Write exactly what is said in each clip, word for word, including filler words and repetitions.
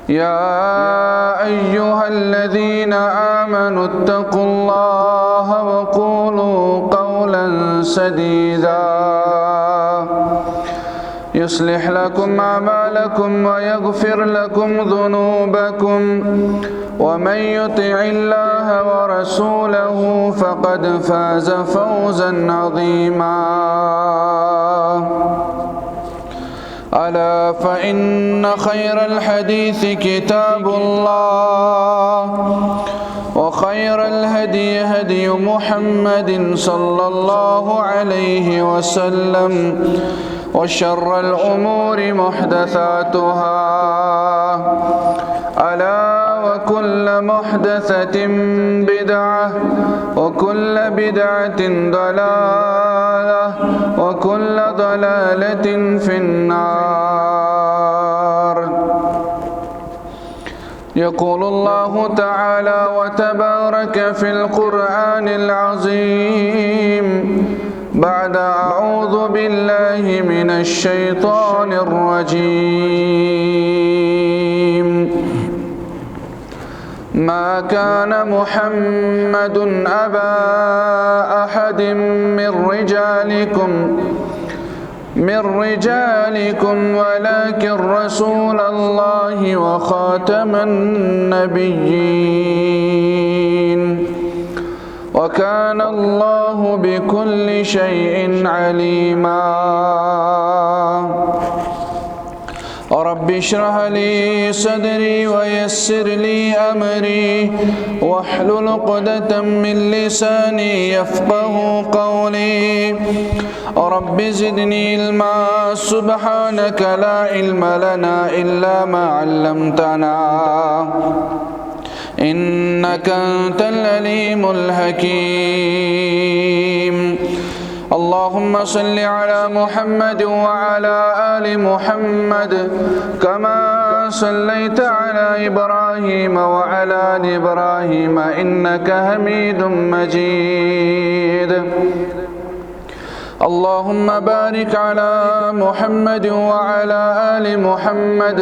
يا أيها الذين آمنوا اتقوا الله وقولوا قولا سديدا يصلح لكم أعمالكم ويغفر لكم ذنوبكم ومن يطع الله ورسوله فقد فاز فوزا عظيما. ألا فإن خير الحديث كتاب الله وخير الهدي هدي محمد صلى الله عليه وسلم وشر الأمور محدثاتها. ألا وكل محدثة بدعة وكل بدعة ضلالة وكل ضلالة في النار. يقول الله تعالى وتبارك في القرآن العظيم بعد أعوذ بالله من الشيطان الرجيم. ما كان محمد أبا أحد من رجالكم من رجالكم ولكن رسول الله وخاتم النبيين وكان الله بكل شيء عليما. رب اشرح لي صدري ويسر لي أمري واحلل عقدة من لساني يفقه قولي. رب زدني علما. سبحانك لا علم لنا إلا ما علمتنا إنك أنت العليم الحكيم. اللهم صل على محمد وعلى آل محمد كما صليت على إبراهيم وعلى آل إبراهيم إنك حميد مجيد. اللهم بارك على محمد وعلى آل محمد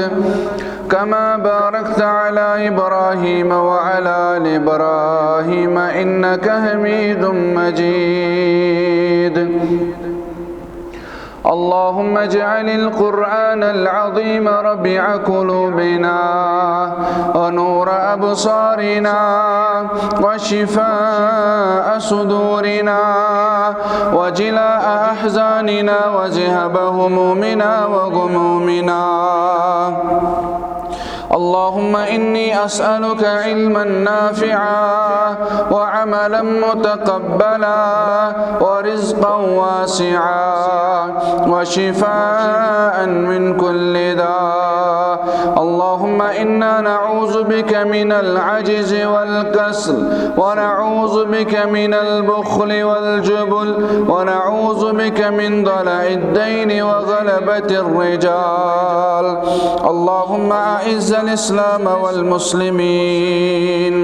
كما باركت على إبراهيم وعلى آل إبراهيم إنك حميد مجيد. اللهم اجعل القرآن العظيم ربيع قلوبنا ونور أبصارنا وشفاء صدورنا وجلاء أحزاننا وذهاب همومنا وغمومنا. اللهم إني أسألك علما نافعا وعملا متقبلا ورزقا واسعا وشفاء من كل داء. اللهم إنا نعوذ بك من العجز والكسل ونعوذ بك من البخل والجبن ونعوذ بك من ضلع الدين وغلبة الرجال. اللهم أعز الإسلام والمسلمين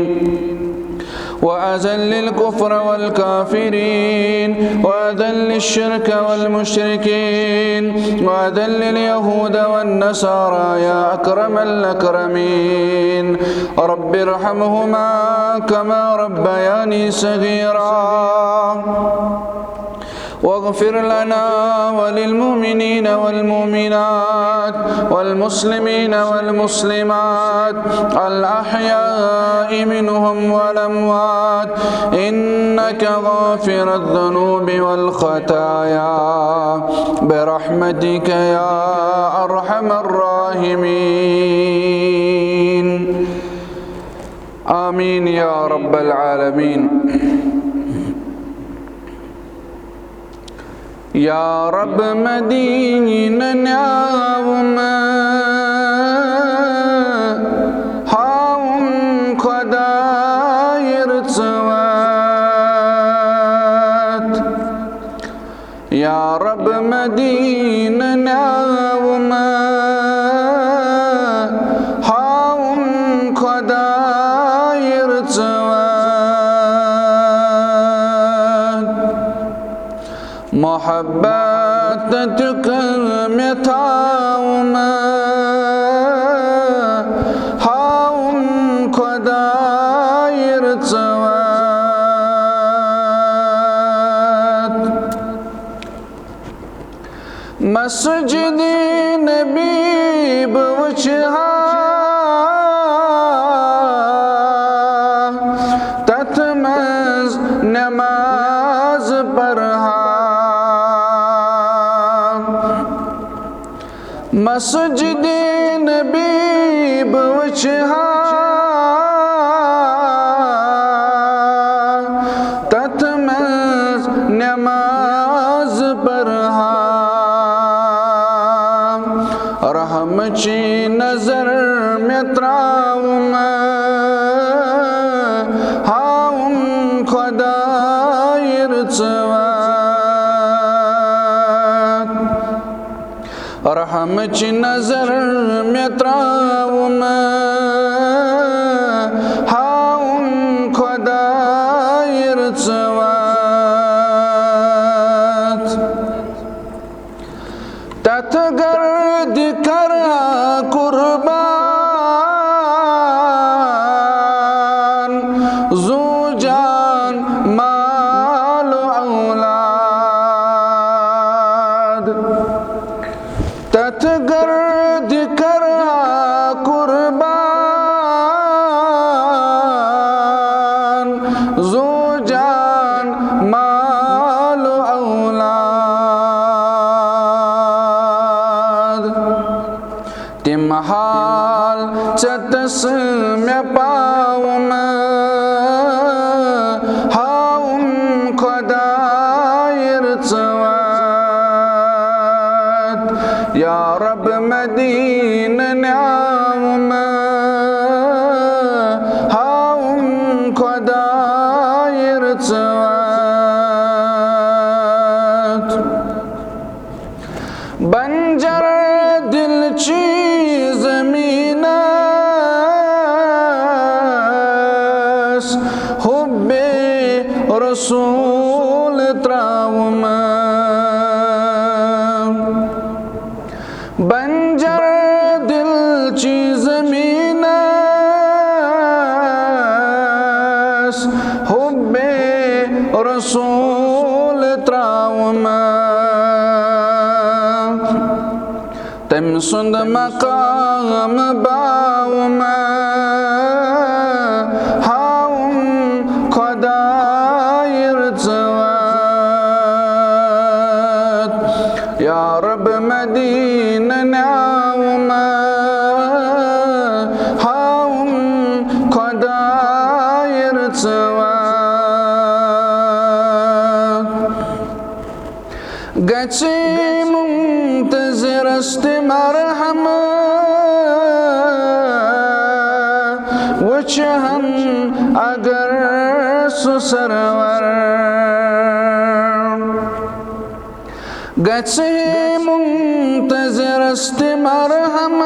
وأذل الكفر والكافرين وأذل الشرك والمشركين وأذل اليهود والنصارى يا أكرم الأكرمين. رب ارحمهما كما ربياني صغيرا. واغفر لنا وللمؤمنين والمؤمنات والمسلمين والمسلمات الأحياء منهم والأموات إنك غافر الذنوب والخطايا برحمتك يا أرحم الراحمين. آمين يا رب العالمين. یا رب، مدینہ نیاوم ہاوم خدای رژوت۔ یا رب، مدینہ نیاوم ہاوم خدای رژوت۔ محبت تیُک مےٚ تھاوُم مسجدِ نبی بہٕ وٕچھِ ہا، تَتھ منٛز نماز پَرٕ ہا۔ مسجدِ نبی بہٕ وٕچھِ ہا، تَتھ منٛز نماز پَرٕ ہا۔ رحمٕچ نظر مےٚ ترٛاوُم، ہاوُم خۄدایہِ رٕژٕ وَتھ۔ رحمٕچ نظر مےٚ ترٛاوُم، ہاوُم خۄدایہِ رٕژٕ وَتھ۔ تَتھ گردِ کَرٕ ہا قربان، زُو جان مال و اولاد۔ تَتھ گردِ کَرٕ ہا قربان، زُو جان مال و اولاد۔ تِم حال ژےٚ تَس مےٚ پاوُم، ہاوُم خۄدایہِ رٕژٕ وَتھ۔ یا رب مدینہٕ نیاوُم، ہاوُم خۄدایہِ رٕژٕ وَتھ۔ بنجر دل چی زمینس حب رسول ترٛاوُم۔ بنجر دل چی زمینس حب رسول ترٛاوُم۔ تٔمۍ سُنٛد مقام باوُم، ہاوُم خۄدایہِ رٕژٕ وَتھ۔ یا رب مدینہٕ نیاوُم، ہاوُم خۄدایہِ رٕژٕ وَتھ۔ گژھِ منتظرس تہِ مرحم، وٕچھِ ہن اگر سُہ سرور۔ گژھِ منتظرس تہِ مرحم،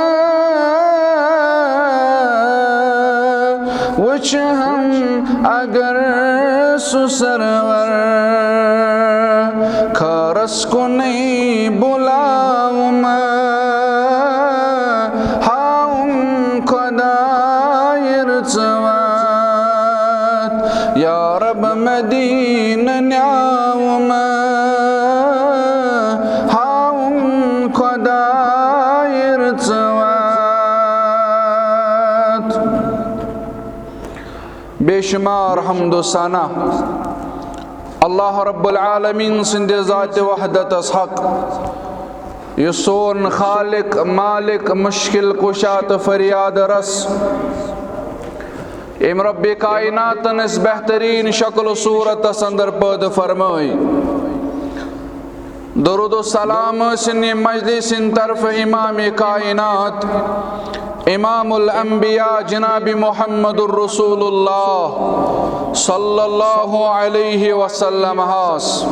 وٕچھِ ہن اگر سُہ سرور۔ خٲرس کُنُے بُلاوُم، ہاوُم خۄدایہِ رٕژٕ وَتھ۔ یا رب مدینہٕ نیاوُم، ہاوُم خۄدایہِ رٕژٕ وَتھ۔ بے شمار حمد و ثنا اللہ رب العالمین سٕنٛدِ ذاتِ وحدتس حق، یُس سون خالق، مالک، مشکل کشا تہٕ فریاد رس، أمۍ رب کائناتن أسۍ بہترین شکل و صورتس اندر پٲدٕ فرمٲے۔ درود و سلام ٲسِن یہِ مجلس سٕنٛدِ طرفہٕ امام کائنات، امام الانبیاء جناب محمد الرسول اللہ صلی اللہ علیہ وسلم ہس۔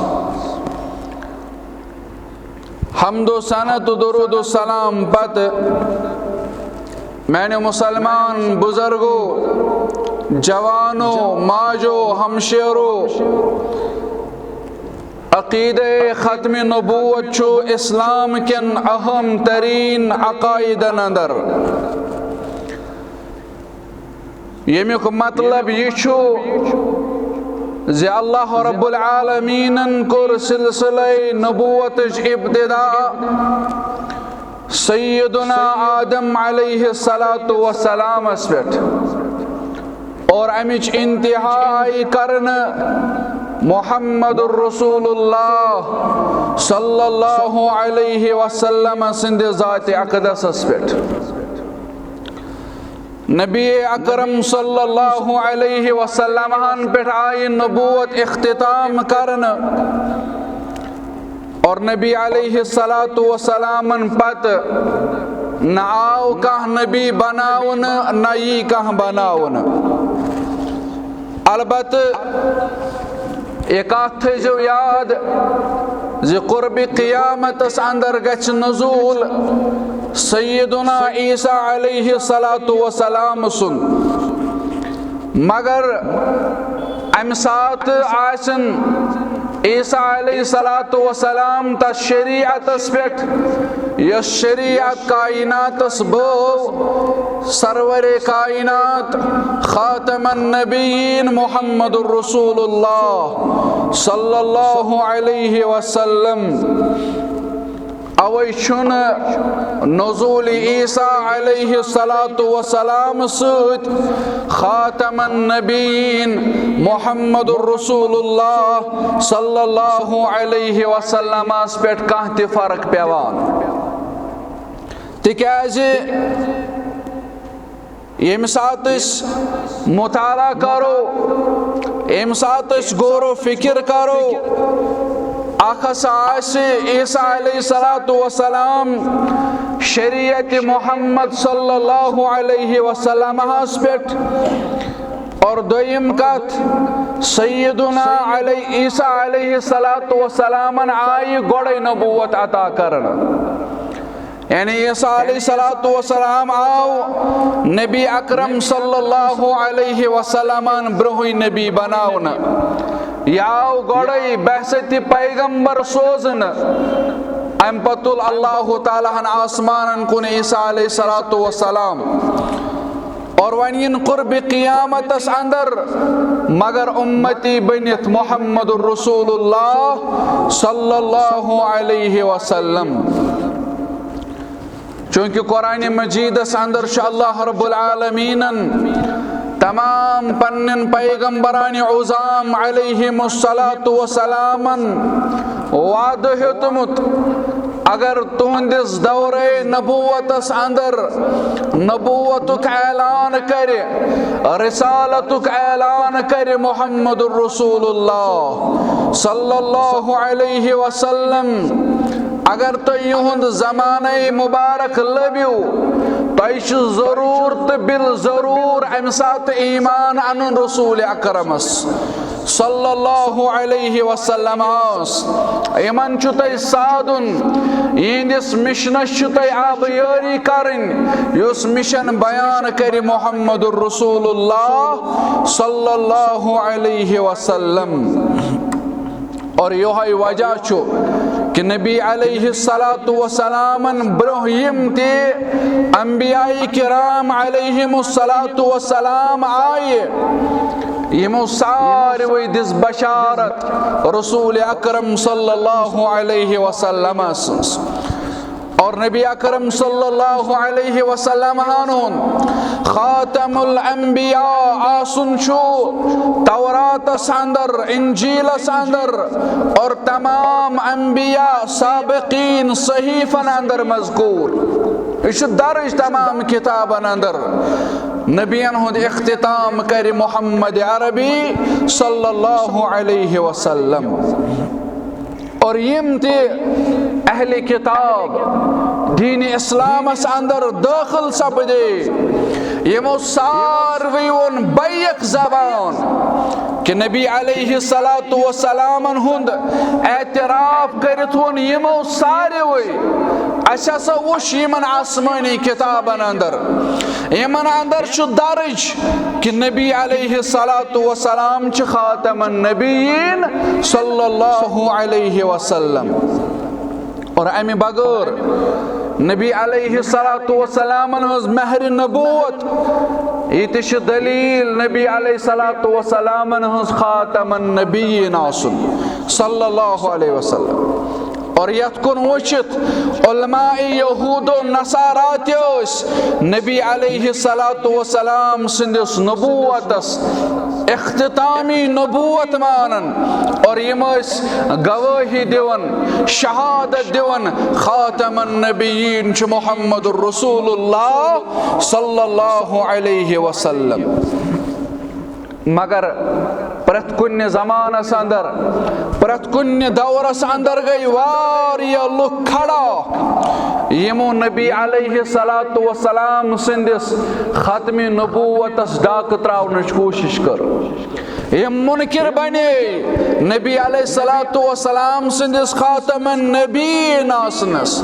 حمد و ثنا تہٕ درود و سلام پتہٕ، میانیو مسلمان بزرگو، جوانو، ماجو، ہمشیرو، عقیدہ ختم نبوت چھُ اسلام کٮ۪ن اہم ترین عقائدن اندر، ییٚمیُک مطلب یہِ چھُ زِ اللہ رب العالمینن کوٚر سلسلہ نبوتٕچ ابتدا سیدنا آدم علیہ الصلوۃ والسلامس پٮ۪ٹھ، اور امِچ انتہائی کرنہٕ محمد رسول اللہ صلی اللہ علیہ وسلم سٕنٛدِ ذات اقدسس پٮ۪ٹھ۔ نبی اکرم صلی اللہ علیہ وسلم ہن پٮ۪ٹھ آیہِ نبوت اختتام کرنہٕ، اور نبی علیہ الصلوۃ والسلامن پتہٕ نہ آو کانٛہہ نبی بناونہٕ، نہ یی کانٛہہ بناونہٕ۔ البتہٕ یہِ کتھ تھٲیزیو یاد زِ قربِ قیامتس اندر گژھِ نزول سیدنا عیسیٰ علیہ الصلوۃ والسلام سُنٛد، مگر امہِ ساتہٕ آسن عیسیٰ علیہ الصلوۃ والسلام تس شریعتس پٮ۪ٹھ، یۄس شریعت کائناتس بٲو سرور کائنات خاتم النبیین محمد رسول اللہ صلی اللہ علیہ وسلم۔ اوے چھُنہٕ نزول عیسیٰ علیہ الصلوۃ والسلام سۭتۍ خاتم النبیین محمد رسول اللہ صلی اللہ علیہ وسلمس پٮ۪ٹھ کانٛہہ تہِ فرق پٮ۪وان، تِکیازِ ییٚمہِ ساتہٕ أسۍ مطالعہ کرو، ییٚمہِ ساتہٕ أسۍ غور و فکر کرو، اکھ ہسا آسہِ عیسیٰ علیہ الصلوۃ والسلام شریعت محمد صلی اللہ علیہ وسلمس پٮ۪ٹھ، اور دوٚیِم کتھ، سیدنا علی عیسیٰ علیہ الصلوۃ والسلامن آیہِ گۄڈے نبوت عطا کرنہٕ۔ یعنی عیسیٰ علیہ الصلوۃ والسلام آو نبی اکرم صلی اللہ علیہ وسلمن برونٛہٕے نبی بناونہٕ۔ یہِ آو گۄڈے بعثت پیغمبر سوزنہٕ۔ امہِ پتہٕ تُل اللہ تعالیٰ ہن آسمانن کُن عیسیٰ علیہ الصلوۃ والسلام۔ اور وۄنۍ یِن قربِ قیامتس اندر، مگر امتی بٔنِتھ محمد رسول اللہ صلی اللہ علیہ وسلم۔ چونکہ قرآن مجیدس اندر چھُ اللہ رب العالمینن تمام پننٮ۪ن پیغمبران عظام علیہم الصلوۃ والسلامن وعدٕ ہیوٚتمُت، اگر تُہنٛدِس دورے نبوتس اندر نبوتُک اعلان کرِ، رسالتُک اعلان کرِ محمد رسول اللہ صلی اللہ علیہ وسلم، اگر تُہۍ یِہُنٛد زمانے مبارک لٔبِو، تۄہہِ چھُ ضروٗر تہٕ بالضروٗر امہِ ساتہٕ ایمان انُن رسول اکرمس صلی اللہ علیہ وسلم۔ یِمن چھُ تۄہہِ سادُن، یِہنٛدِس مشنس چھُ تۄہہِ آبیٲری کرٕنۍ، یُس مشن بیان کرِ محمد رسول اللہ صلی اللہ علیہ وسلم۔ اور یہے وجہ چھُ کہ نبی علیہ الصلوۃ والسلامن برونٛہہ یِم تہِ انبیاء کرام علیہم الصلوۃ والسلام آیہِ، یِمو ساروٕے دِژ بشارت رسول اکرم صلی اللہ علیہ وسلم سٕنٛز۔ اور نبی اکرم صلی اللہ علیہ وسلم ہن ہُنٛد خاتم الانبیاء آسُن چھُ توراتس اندر، انجیلس اندر اور تمام انبیاء سابقین صحیفن اندر مذکور۔ یہِ چھُ درج تمام کتابن اندر۔ نبین ہُنٛد اختتام کرِ محمد عربی صلی اللہ علیہ وسلم۔ اور یِم تہِ اہل کتاب دین اسلامس اندر دٲخل سپدے، یِمو ساروٕے ووٚن بیک زبان کہ نبی علیہ الصلوۃ والسلامن ہُنٛد اعتراف کٔرِتھ ووٚن یِمو ساروٕے، اسہِ ہسا وُچھ یِمن آسمٲنی کتابن اندر، یِمن اندر چھُ درج کہ نبی علیہ الصلوۃ والسلام چھِ خاتم النبیین صلی اللہ علیہ وسلم۔ اور امہِ بغٲر نبی علیہ الصلوۃ والسلامن ہٕنٛز مہر نبوت، یہِ تہِ چھِ دلیل نبی علیہ الصلوۃ والسلامن ہٕنٛز خاتم النبیین آسُن، صلی اللہ علیہ وسلم۔ اور یتھ کُن وٕچھِتھ علماء یہود و نصارا تہِ ٲسۍ نبی علیہ الصلوۃ والسلام سٕنٛدِس نبوتس اختتامی نبوت مانان، اور یِم ٲسۍ گوٲہی دِوان، شہادت دِوان خاتم النبیین چھُ محمد رسول اللہ صلی اللہ علیہ وسلم۔ مگر پرٛٮ۪تھ کُنہِ زمانس اندر، پرٛٮ۪تھ کُنہِ دورس اندر گٔے واریاہ لُکھ کھڑا، یِمو نبی علیہ الصلوۃ والسلام سٕنٛدِس ختم نبوتس ڈاکہٕ تراونٕچ کوٗشش کٔر۔ یِم منکر بنے نبی علیہ الصلوۃ والسلام سٕنٛدِس خاتم النبیین آسنس،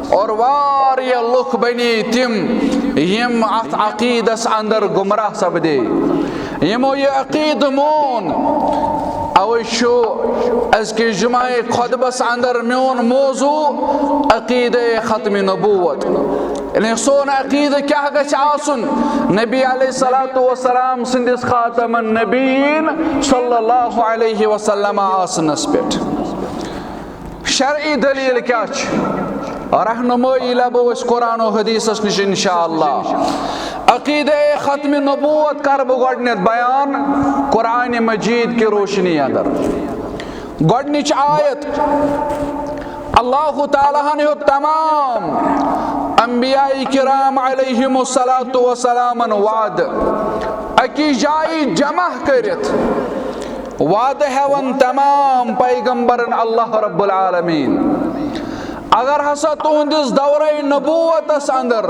اور واریاہ لُکھ بنے تِم، یِم اتھ عقیدس اندر گمراہ سپدے۔ یِمو یہِ عقیدٕ مون۔ اوے چھُ أزکِس جمعہ خطبس اندر میون موضوع عقیدہ ختم نبوت۔ یعنی سون عقیدٕ کیٛاہ گژھِ آسُن نبی علیہ الصلوۃ والسلام سٕنٛدِس خاتم النبیین صلی اللہ علیہ وسلم آسنس پٮ۪ٹھ؟ شرعی دلیل کیٛاہ چھِ؟ رہنمٲیی لبو أسۍ قرآن و حدیثس نِش انشاءاللہ۔ عقیدہ ختم نبوت کرٕ بہٕ گۄڈٕنیتھ بیان قرآن مجید کہِ روشنی اندر۔ گۄڈٕنِچ آیت، اللہ تعالیٰ ہن ہیوٚت تمام انبیاء کرام علیہم الصلوۃ والسلامن وعدٕ أکِس جایہِ جمع کٔرِتھ۔ وعدٕ ہٮ۪وان تمام پیغمبرن اللہ رب العالمین۔ اگر ہسا تُہنٛدِس دورے نبوتس اندر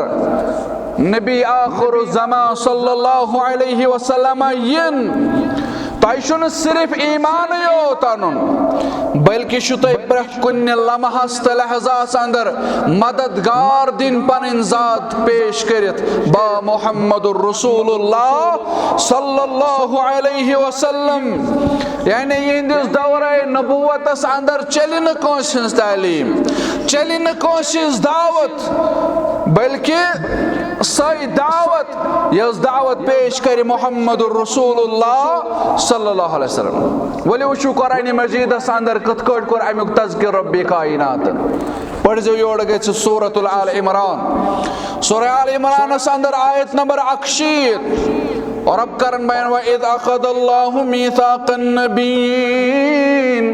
نبی آخر الزمان صلی اللہ علیہ وسلم یِن، تۄہہِ چھُنہٕ صرف ایمانٕے یوت انُن، بلکہِ چھُ تۄہہِ پرٛٮ۪تھ کُنہِ لمحس تہٕ لحظس اندر مددگار دِنۍ پنٕنۍ ذات پیش کٔرِتھ، با محمد رسول اللہ صلی اللہ علیہ وسلم۔ یعنی یِہنٛدِس دورے نبوتس اندر چلہِ نہٕ کٲنٛسہِ ہٕنٛز تعلیٖم، چلہِ نہٕ کٲنٛسہِ ہٕنٛز دعوت، بلکہِ سۄے دعوت یۄس دعوت پیش کرِ محمد رسول اللہ صلی اللہ علیہ وسلم۔ ؤلِو وٕچھِو قرآن مجیدس اندر کِتھ کٲٹھۍ کوٚر امیُک تذکر رب کائناتن۔ پٔرزیو یورٕ گژھِ سورۃ آل عمران۔ سورہ آل عمرانس اندر آیت نمبر اکشیت۔ اور رب کرن بیان، وَإِذْ أَخَذَ اللَّهُ مِيثَاقَ النَّبِيِّينَ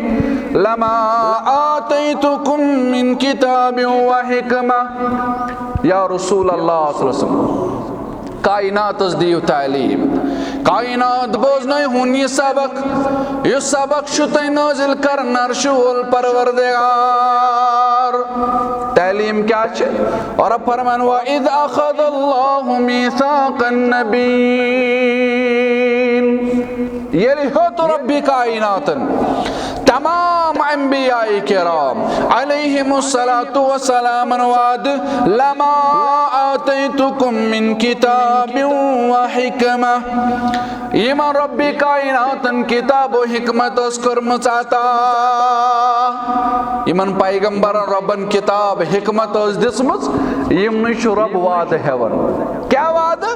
لَمَا آتَيْتُكُم مِّن كِتَابٍ وَحِكْمَةٍ۔ یا رسول اللہ صلی اللہ علیہ وسلم، کائناتس دِیِو تعلیٖم۔ کائنات بوزنٲیہُن یہِ سبق، یُس سبق چھُ تۄہہِ نٲزِل کرن عرشہِ وول پروردگار۔ تعلیٖم کیٛاہ چھِ؟ اور فرمان، وَإِذْ أَخَذَ اللَّهُ مِيثَاقَ النَّبِيِّينَ۔ ییٚلہِ ہیوٚت ربِ کائناتن تمام انبیاء کرام علیہم الصلوۃ والسلامن وعدٕ، لما آتیتکم من کتاب و حکمہ، یِمن ربِ کائناتن کتاب و حکمت ٲس کٔرمٕژ عطا، یِمن پیغمبرن ربن کتاب حکمت ٲس دِژمٕژ، یِمنٕے چھُ رب وعدٕ ہٮ۪وان۔ کیٛاہ وعدٕ؟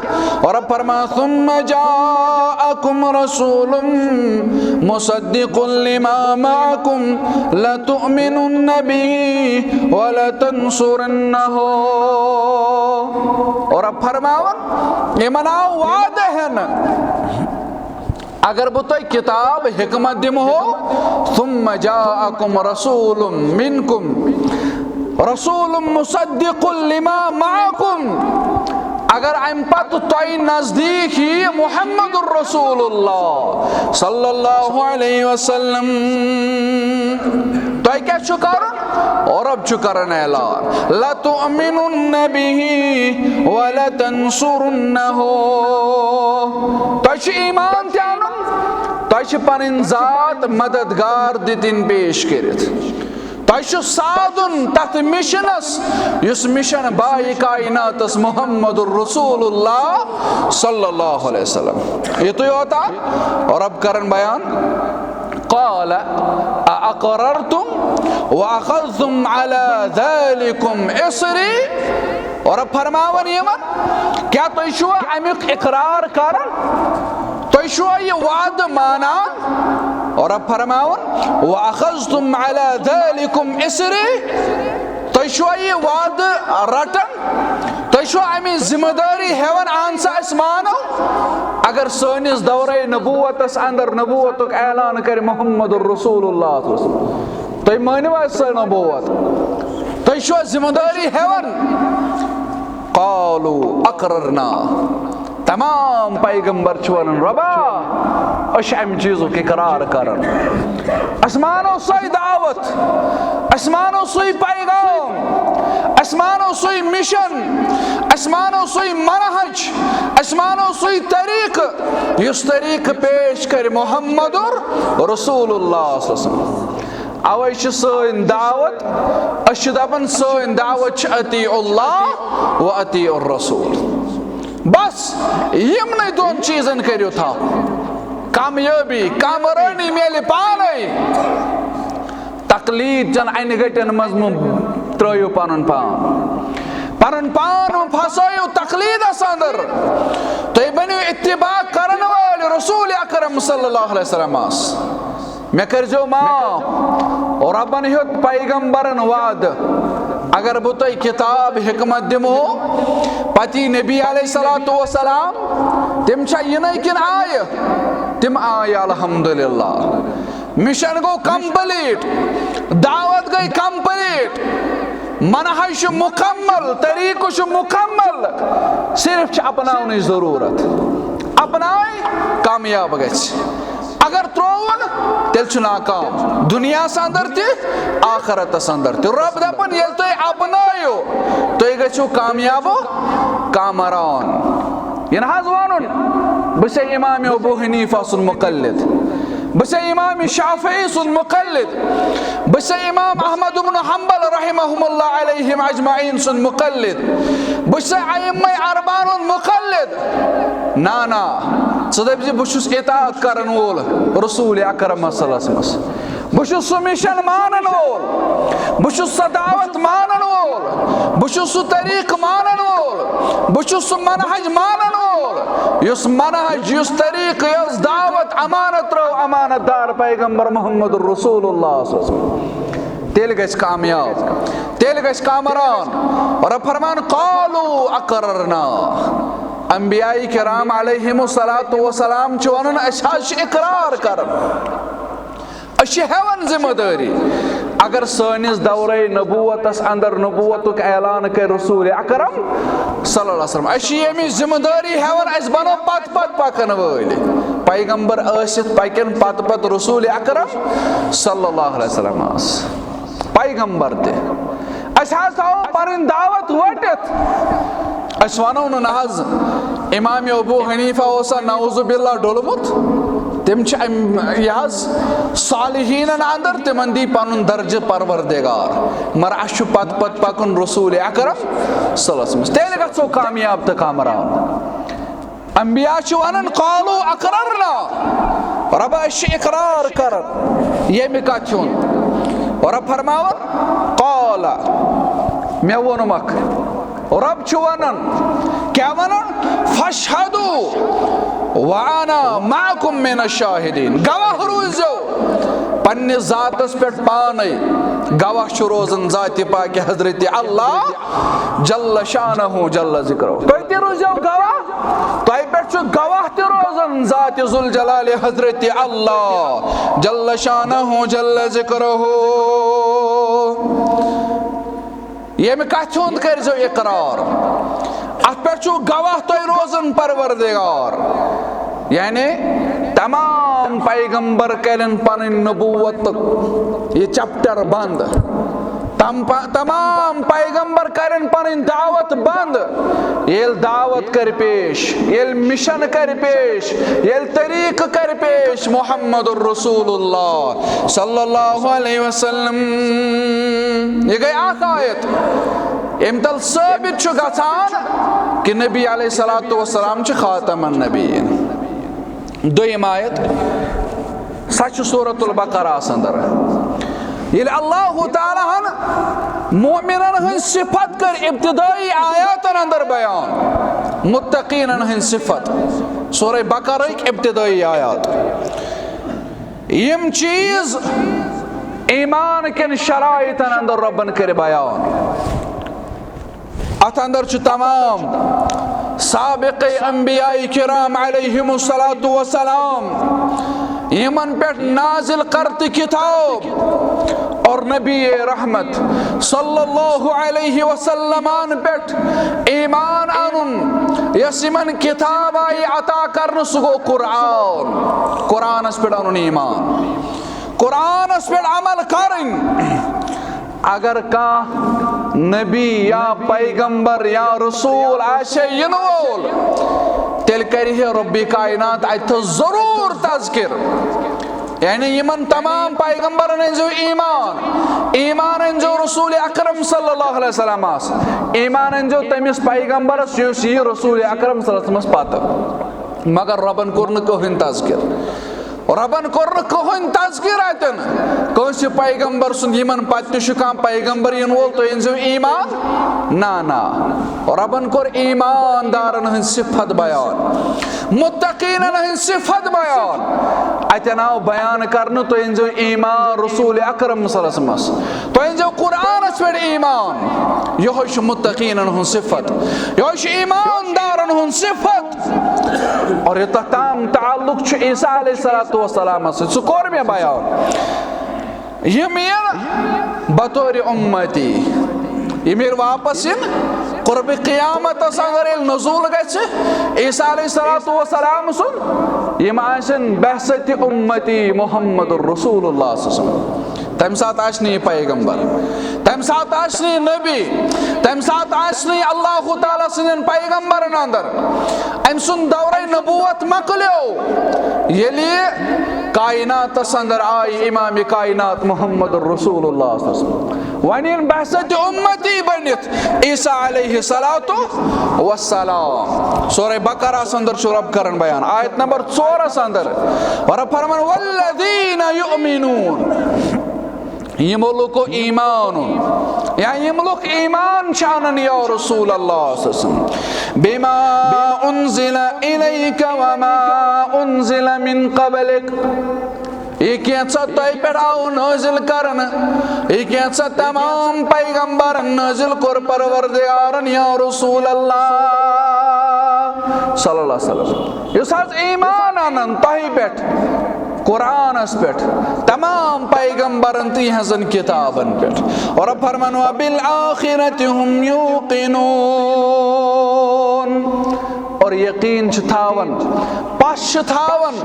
رب فرمان، ثم جاءکم رسول مصدق لما معکم لتؤمنن به ولتنصرنه۔ اور رب فرماوان، یِمن آو وعدٕ ہٮ۪نہٕ، اگر بہٕ تۄہہِ کتاب حکمت دِمہو، ثم جاءکم رسول منکم، رسول مصدق لما معکم، اگر امہِ پتہٕ تۄہہِ نزدیٖک یی محمد رسول اللہ صلی اللہ علیہ وسلم، تۄہہِ کیٛاہ چھُ کرُن؟ اور رب چھُ کران اعلان، لتؤمنن به ولتنصرنه، تۄہہِ چھُ ایمان تہِ انُن، تۄہہِ چھِ پنٕنۍ ذات مددگار دِتِنۍ پیش کٔرِتھ۔ تۄہہِ چھُ سادُن تتھ مشنس، یُس مشن بایہِ کائناتس محمد رسول اللہ صلی اللہ علیہ وسلم۔ یِتُے یوتا؟ رب کرن بیان، قال اَأَقْرَرْتُمْ؟ وَأَخَذْتُمْ عَلَى ذَلِكُمْ إِصْرِي۔ اور رب فرماوان یِمن، کیا تُہۍ چھُوا اَمیُک اقرار کران؟ تُہۍ چھُوا یہِ وعدٕ مانان؟ اور رب فرماوان، وَأَخَذْتُمْ عَلَى ذَلِكُمْ إِصْرِي۔ تُہۍ چھُوا یہِ وعدٕ رٹان؟ تُہۍ چھُوا اَمِچ ذمہٕ دٲری ہٮ۪وان؟ اہن سا، أسۍ مانو۔ اگر سٲنِس دورے نبوتس اندر نبوتُک اعلان کرِ محمد رسول اللہ صلی اللہ علیہ وسلم، تُہۍ مٲنِو حظ سۄ نبوت؟ تُہۍ چھُوا ذمہٕ دٲری ہٮ۪وان؟ قالوا اقررنا۔ تمام پیغمبر چھِ ونان، رۄبا، أسۍ چھِ امہِ چیٖزُک اقرار کران۔ أسۍ مانو سۄے دعوت، أسۍ مانو سُے پیغام، أسۍ مانو سُے مشن، أسۍ مانو سُے منہج، أسۍ مانو سُے طریقہٕ، یُس طریقہٕ پیش کرِ محمد رسول اللہ صلی اللہ علیہ وسلم۔ اوے چھِ سٲنۍ دعوت، أسۍ چھِ دپان، سٲنۍ دعوت چھِ اطیعوا اللہ و اطیعوا الرسول۔ بس یِمنٕے دۄن چیٖزن کٔرِو تھپھ۔ کامیٲبی، کامرٲنی میلہِ پانے۔ تقلید چٮ۪ن انہِ گٹٮ۪ن منٛز مہٕ ترٲیِو پنُن پان۔ پنُن پان مہٕ پھسٲیِو تقلیدس اندر۔ تُہۍ بٔنِو اتباع کرن وٲلۍ رسول اکرم صلی اللہ علیہ وسلمس۔ مےٚ کٔرۍزیو معاف۔ رۄبن ہیوٚت پیغمبرن وعدٕ، اگر بہٕ تۄہہِ کتاب حکمت دِمو، پتہٕ یی نبی علیہ الصلوۃ والسلام، تِم چھا یِنَے کِنہٕ آیہِ؟ تِم آیہِ، الحمدللہ۔ مشن گوٚو کمپلیٹ، دعوت گٔے کمپلیٹ، منہج چھُ مکمل، طریقہٕ چھُ مکمل، صرف چھِ اپناونٕچ ضروٗرت۔ اپناے، کامیاب گژھِ۔ اگر ترٛووُن، تیٚلہِ چھُ ناکام، دُنیاہَس اندر تہِ، آخرتَس اندر تہِ۔ رۄب دَپان، ییٚلہِ تُہۍ اپنٲیِو، تُہۍ گٔژھِو کامیاب و کامران۔ یہِ نہ حظ وَنُن، بہٕ چھُسے امام ابو حنیفہ سُنٛد مقلد، بہٕ چھُسے امام شافعی سُنٛد مقلد، بہٕ چھُسے امام احمد بن حنبل رحمہم اللہ علیہم اجمعین سُنٛد مقلد، بہٕ چھُسے ائمہ اربعن ہُنٛد مقلد۔ نا، نا، ژٕ دٔپۍ زِ بہٕ چھُس اطاعت کرن وول رسول اکرمس صلی اللہ علیہ وسلمس۔ بہٕ چھُس سُہ مشن مانن وول، بہٕ چھُس سۄ دعوت مانن وول، بہٕ چھُس سُہ طریقہٕ مانن وول، بہٕ چھُس سُہ منہج مانن وول، یُس منہج، یُس طریقہٕ، یۄس دعوت امانت ترٲو امانت دار پیغمبر محمد رسول اللہ صلی اللہ علیہ وسلم۔ تیٚلہِ گژھِ کامیاب، تیٚلہِ گژھِ کامران۔ رۄب فرمان، قالوا اقررنا۔ انبیاء کرام علیہم الصلوۃ والسلام چھِ ونان، أسۍ حظ چھِ اقرار کران، أسۍ چھِ ہٮ۪وان ذمہٕ دٲری۔ اگر سٲنِس دورے نبوتس اندر نبوتُک اعلان کرِ رسول اکرم صلی اللہ علیہ وسلم، أسۍ چھِ ییٚمِچ ذمہٕ دٲری ہٮ۪وان، أسۍ بنو پتہٕ پتہٕ پکن وٲلۍ۔ پیغمبر ٲسِتھ پکن پتہٕ پتہٕ رسول اکرم صلی اللہ علیہ وسلم۔ پیغمبر تہِ۔ أسۍ حظ تھاوو پنٕنۍ دعوت ؤٹِتھ۔ أسۍ ونو نہٕ نہ حظ، امام ابو حنیفہ اوسا نعوذ باللہ ڈوٚلمُت؟ تِم چھِ امہِ، یہِ حظ، صالحیٖنن اندر، تِمن دی پنُن درجہٕ پروردگار۔ مگر اسہِ چھُ پتہٕ پتہٕ پکُن رسول اکرم صلی اللہ علیہ وسلم۔ تیٚلہِ گژھو کامیاب تہٕ کامران۔ انبیاء چھِ ونان، قالوا اقررنا، رۄبا، أسۍ چھِ اقرار کران ییٚمہِ کتھِ ہُنٛد۔ رۄب فرماوان، قال، مےٚ ووٚنمکھ۔ رۄب چھُ ونان، کیٛاہ ونان؟ فاشہدوا وانا معکم من الشاہدین، گواہ روٗزِو پننِس ذاتس پٮ۪ٹھ پانے۔ گواہ چھُ روزان ذاتِ پاکِ حضرت اللہ جل شانہ جل ذکرہ۔ تُہۍ تہِ روٗزِو گواہ، تۄہہِ پٮ۪ٹھ چھُ گواہ تہِ روزان ذاتِ ذوالجلال حضرت اللہ جل شانہ جل ذکرہ۔ ییٚمہِ کتھِ ہُنٛد کٔرۍزیو اقرار، اتھ پٮ۪ٹھ چھُ گواہ تۄہہِ روزان پروردگار۔ یعنی تمام پیغمبر کرن پنٕنۍ نبوت یہِ چیپٹر بند۔ تم پ-، تمام پیغمبر کرن پنٕنۍ دعوت بند۔ ییٚلہِ دعوت کرِ پیش، ییٚلہِ مشن کرِ پیش، ییٚلہِ طریقہٕ کرِ پیش محمد رسول اللہ صلی اللہ علیہ وسلم۔ یہِ گٔے اکھ آیت۔ امہِ تل ثٲبت چھُ گژھان کہِ نبی علیہ الصلوۃ والسلام چھِ خاتم النبیین۔ دوٚیِم آیت، سۄ چھِ سورۃ البقرہ اندر۔ ییٚلہِ اللہ تعالیٰ ہن مؤمنن ہٕنٛز صفت کٔر ابتدٲئی آیاتن اندر بیان، متقیٖنن ہٕنٛز صفت، سورہ بقرہٕکۍ ابتدٲئی آیات، یِم چیٖز ایمان کٮ۪ن شرائطن اندر رۄبن کٔرۍ بیان۔ اتھ اندر چھُ تمام سابق انبیاء کرام علیہم الصلوۃ والسلام، یِمن پٮ۪ٹھ نازل کرتہٕ کتاب اور نبی رحمت صلی اللہ علیہ وسلمن پٮ۪ٹھ ایمان انُن، یۄس یِمن کتاب آیہِ عطا کرنہٕ، سُہ گوٚو قرآن۔ قرآنس پٮ۪ٹھ انُن ایمان، قرآنس پٮ۪ٹھ عمل کرٕنۍ۔ اگر کانٛہہ نبی یا پیغمبر یا رسول آسہِ ہے یِنہٕ وول، تیٚلہِ کرِ ہے رب کائنات اتہِ ضرور تذکر۔ یعنی یِمن تمام پیغمبرن أنۍزیو ایمان، ایمان أنۍزیو رسول اکرم صلی اللہ علیہ وسلمس، ایمان أنۍزیو تٔمِس پیغمبرس یُس یی رسول اکرم صلی اللہ علیہ وسلمس پتہٕ۔ مگر رۄبن کوٚر نہٕ کٕہٕنۍ تذکر۔ رۄبن کوٚر نہٕ کٕہٕنۍ تذکر اتٮ۪ن۔ کٲنٛسہِ پیغمبر سُنٛد، یِمن پتہٕ تہِ چھُ کانٛہہ پیغمبر یِنہٕ وول، تُہۍ أنۍزیو ایمان؟ نہ، نہ۔ رۄبن کوٚر ایماندارن ہٕنٛز صفت بیان، متقیٖنن ہٕنٛز صفت بیان۔ اتٮ۪ن آو بیان کرنہٕ، تُہۍ أنۍزیو ایمان رسول اکرم صلی اللہ علیہ وسلمس، تُہۍ أنۍزیو قرآنس پٮ۪ٹھ ایمان۔ یِہوٚے چھُ متقیٖنن ہٕنٛز صفت، یِہوٚے چھُ ایماندارن ہٕنٛز صفت۔ اور یوٚتتھ تام تعلق چھُ عیسیٰ علیہ الصلوۃ والسلامس سۭتۍ، سُہ کوٚر مےٚ بیان۔ یِم یِن بطور امتی، یِم ییٚلہِ واپس یِن، قرب قیامتس اگر ییٚلہِ نزول گژھِ عیسیٰ علیہ الصلوۃ والسلام سُنٛد، یِم آسن بعثت امتی محمد رسول اللہ صلی اللہ علیہ وسلم۔ تمہِ ساتہٕ آسہِ نہٕ یہِ پیغمبر، تمہِ ساتہٕ آسہِ نہٕ یہِ نبی، تمہِ ساتہٕ آسہِ نہٕ یہِ اللہ تعالیٰ سٕنٛدٮ۪ن پیغمبرن اندر۔ أمۍ سُنٛد دورے نبوت مۄکلیو، ییٚلہِ کائناتس اندر آیہِ امام کائنات محمد رسول اللہ صلی اللہ علیہ وسلم۔ وۄنۍ یِن بعثت امتی بٔنِتھ عیسیٰ علیہ الصلوۃ والسلام۔ سورہ بقرہس اندر چھُ رب کران بیان، آیت نمبر ژورس اندر۔ اور رب فرمان، والذین یؤمنون، یِمو لُکو ایمان اوٚن، یا یِم لُکھ ایمان چھِ اَنان یا رسول اللہ صلی اللہ علیہ وسلم، بما انزل الیک وما انزل من قبلک، یہِ کینٛژھا تۄہہِ پٮ۪ٹھ آو نٲزِل کرنہٕ، یہِ کینٛژھا تمام پیغمبرن نٲزِل کوٚر پروردگارن یا رسول اللہ صلی اللہ علیہ وسلم، یُس حظ ایمان اَنان تۄہہِ پٮ۪ٹھ، قرآنس پٮ۪ٹھ، تمام پیغمبرن تہٕ یِہنٛزن کتابن پٮ۪ٹھ۔ اور رب فرمان، وبالآخرة هم یوقنون، اور یقین چھِ تھاوان، پش چھِ تھاوان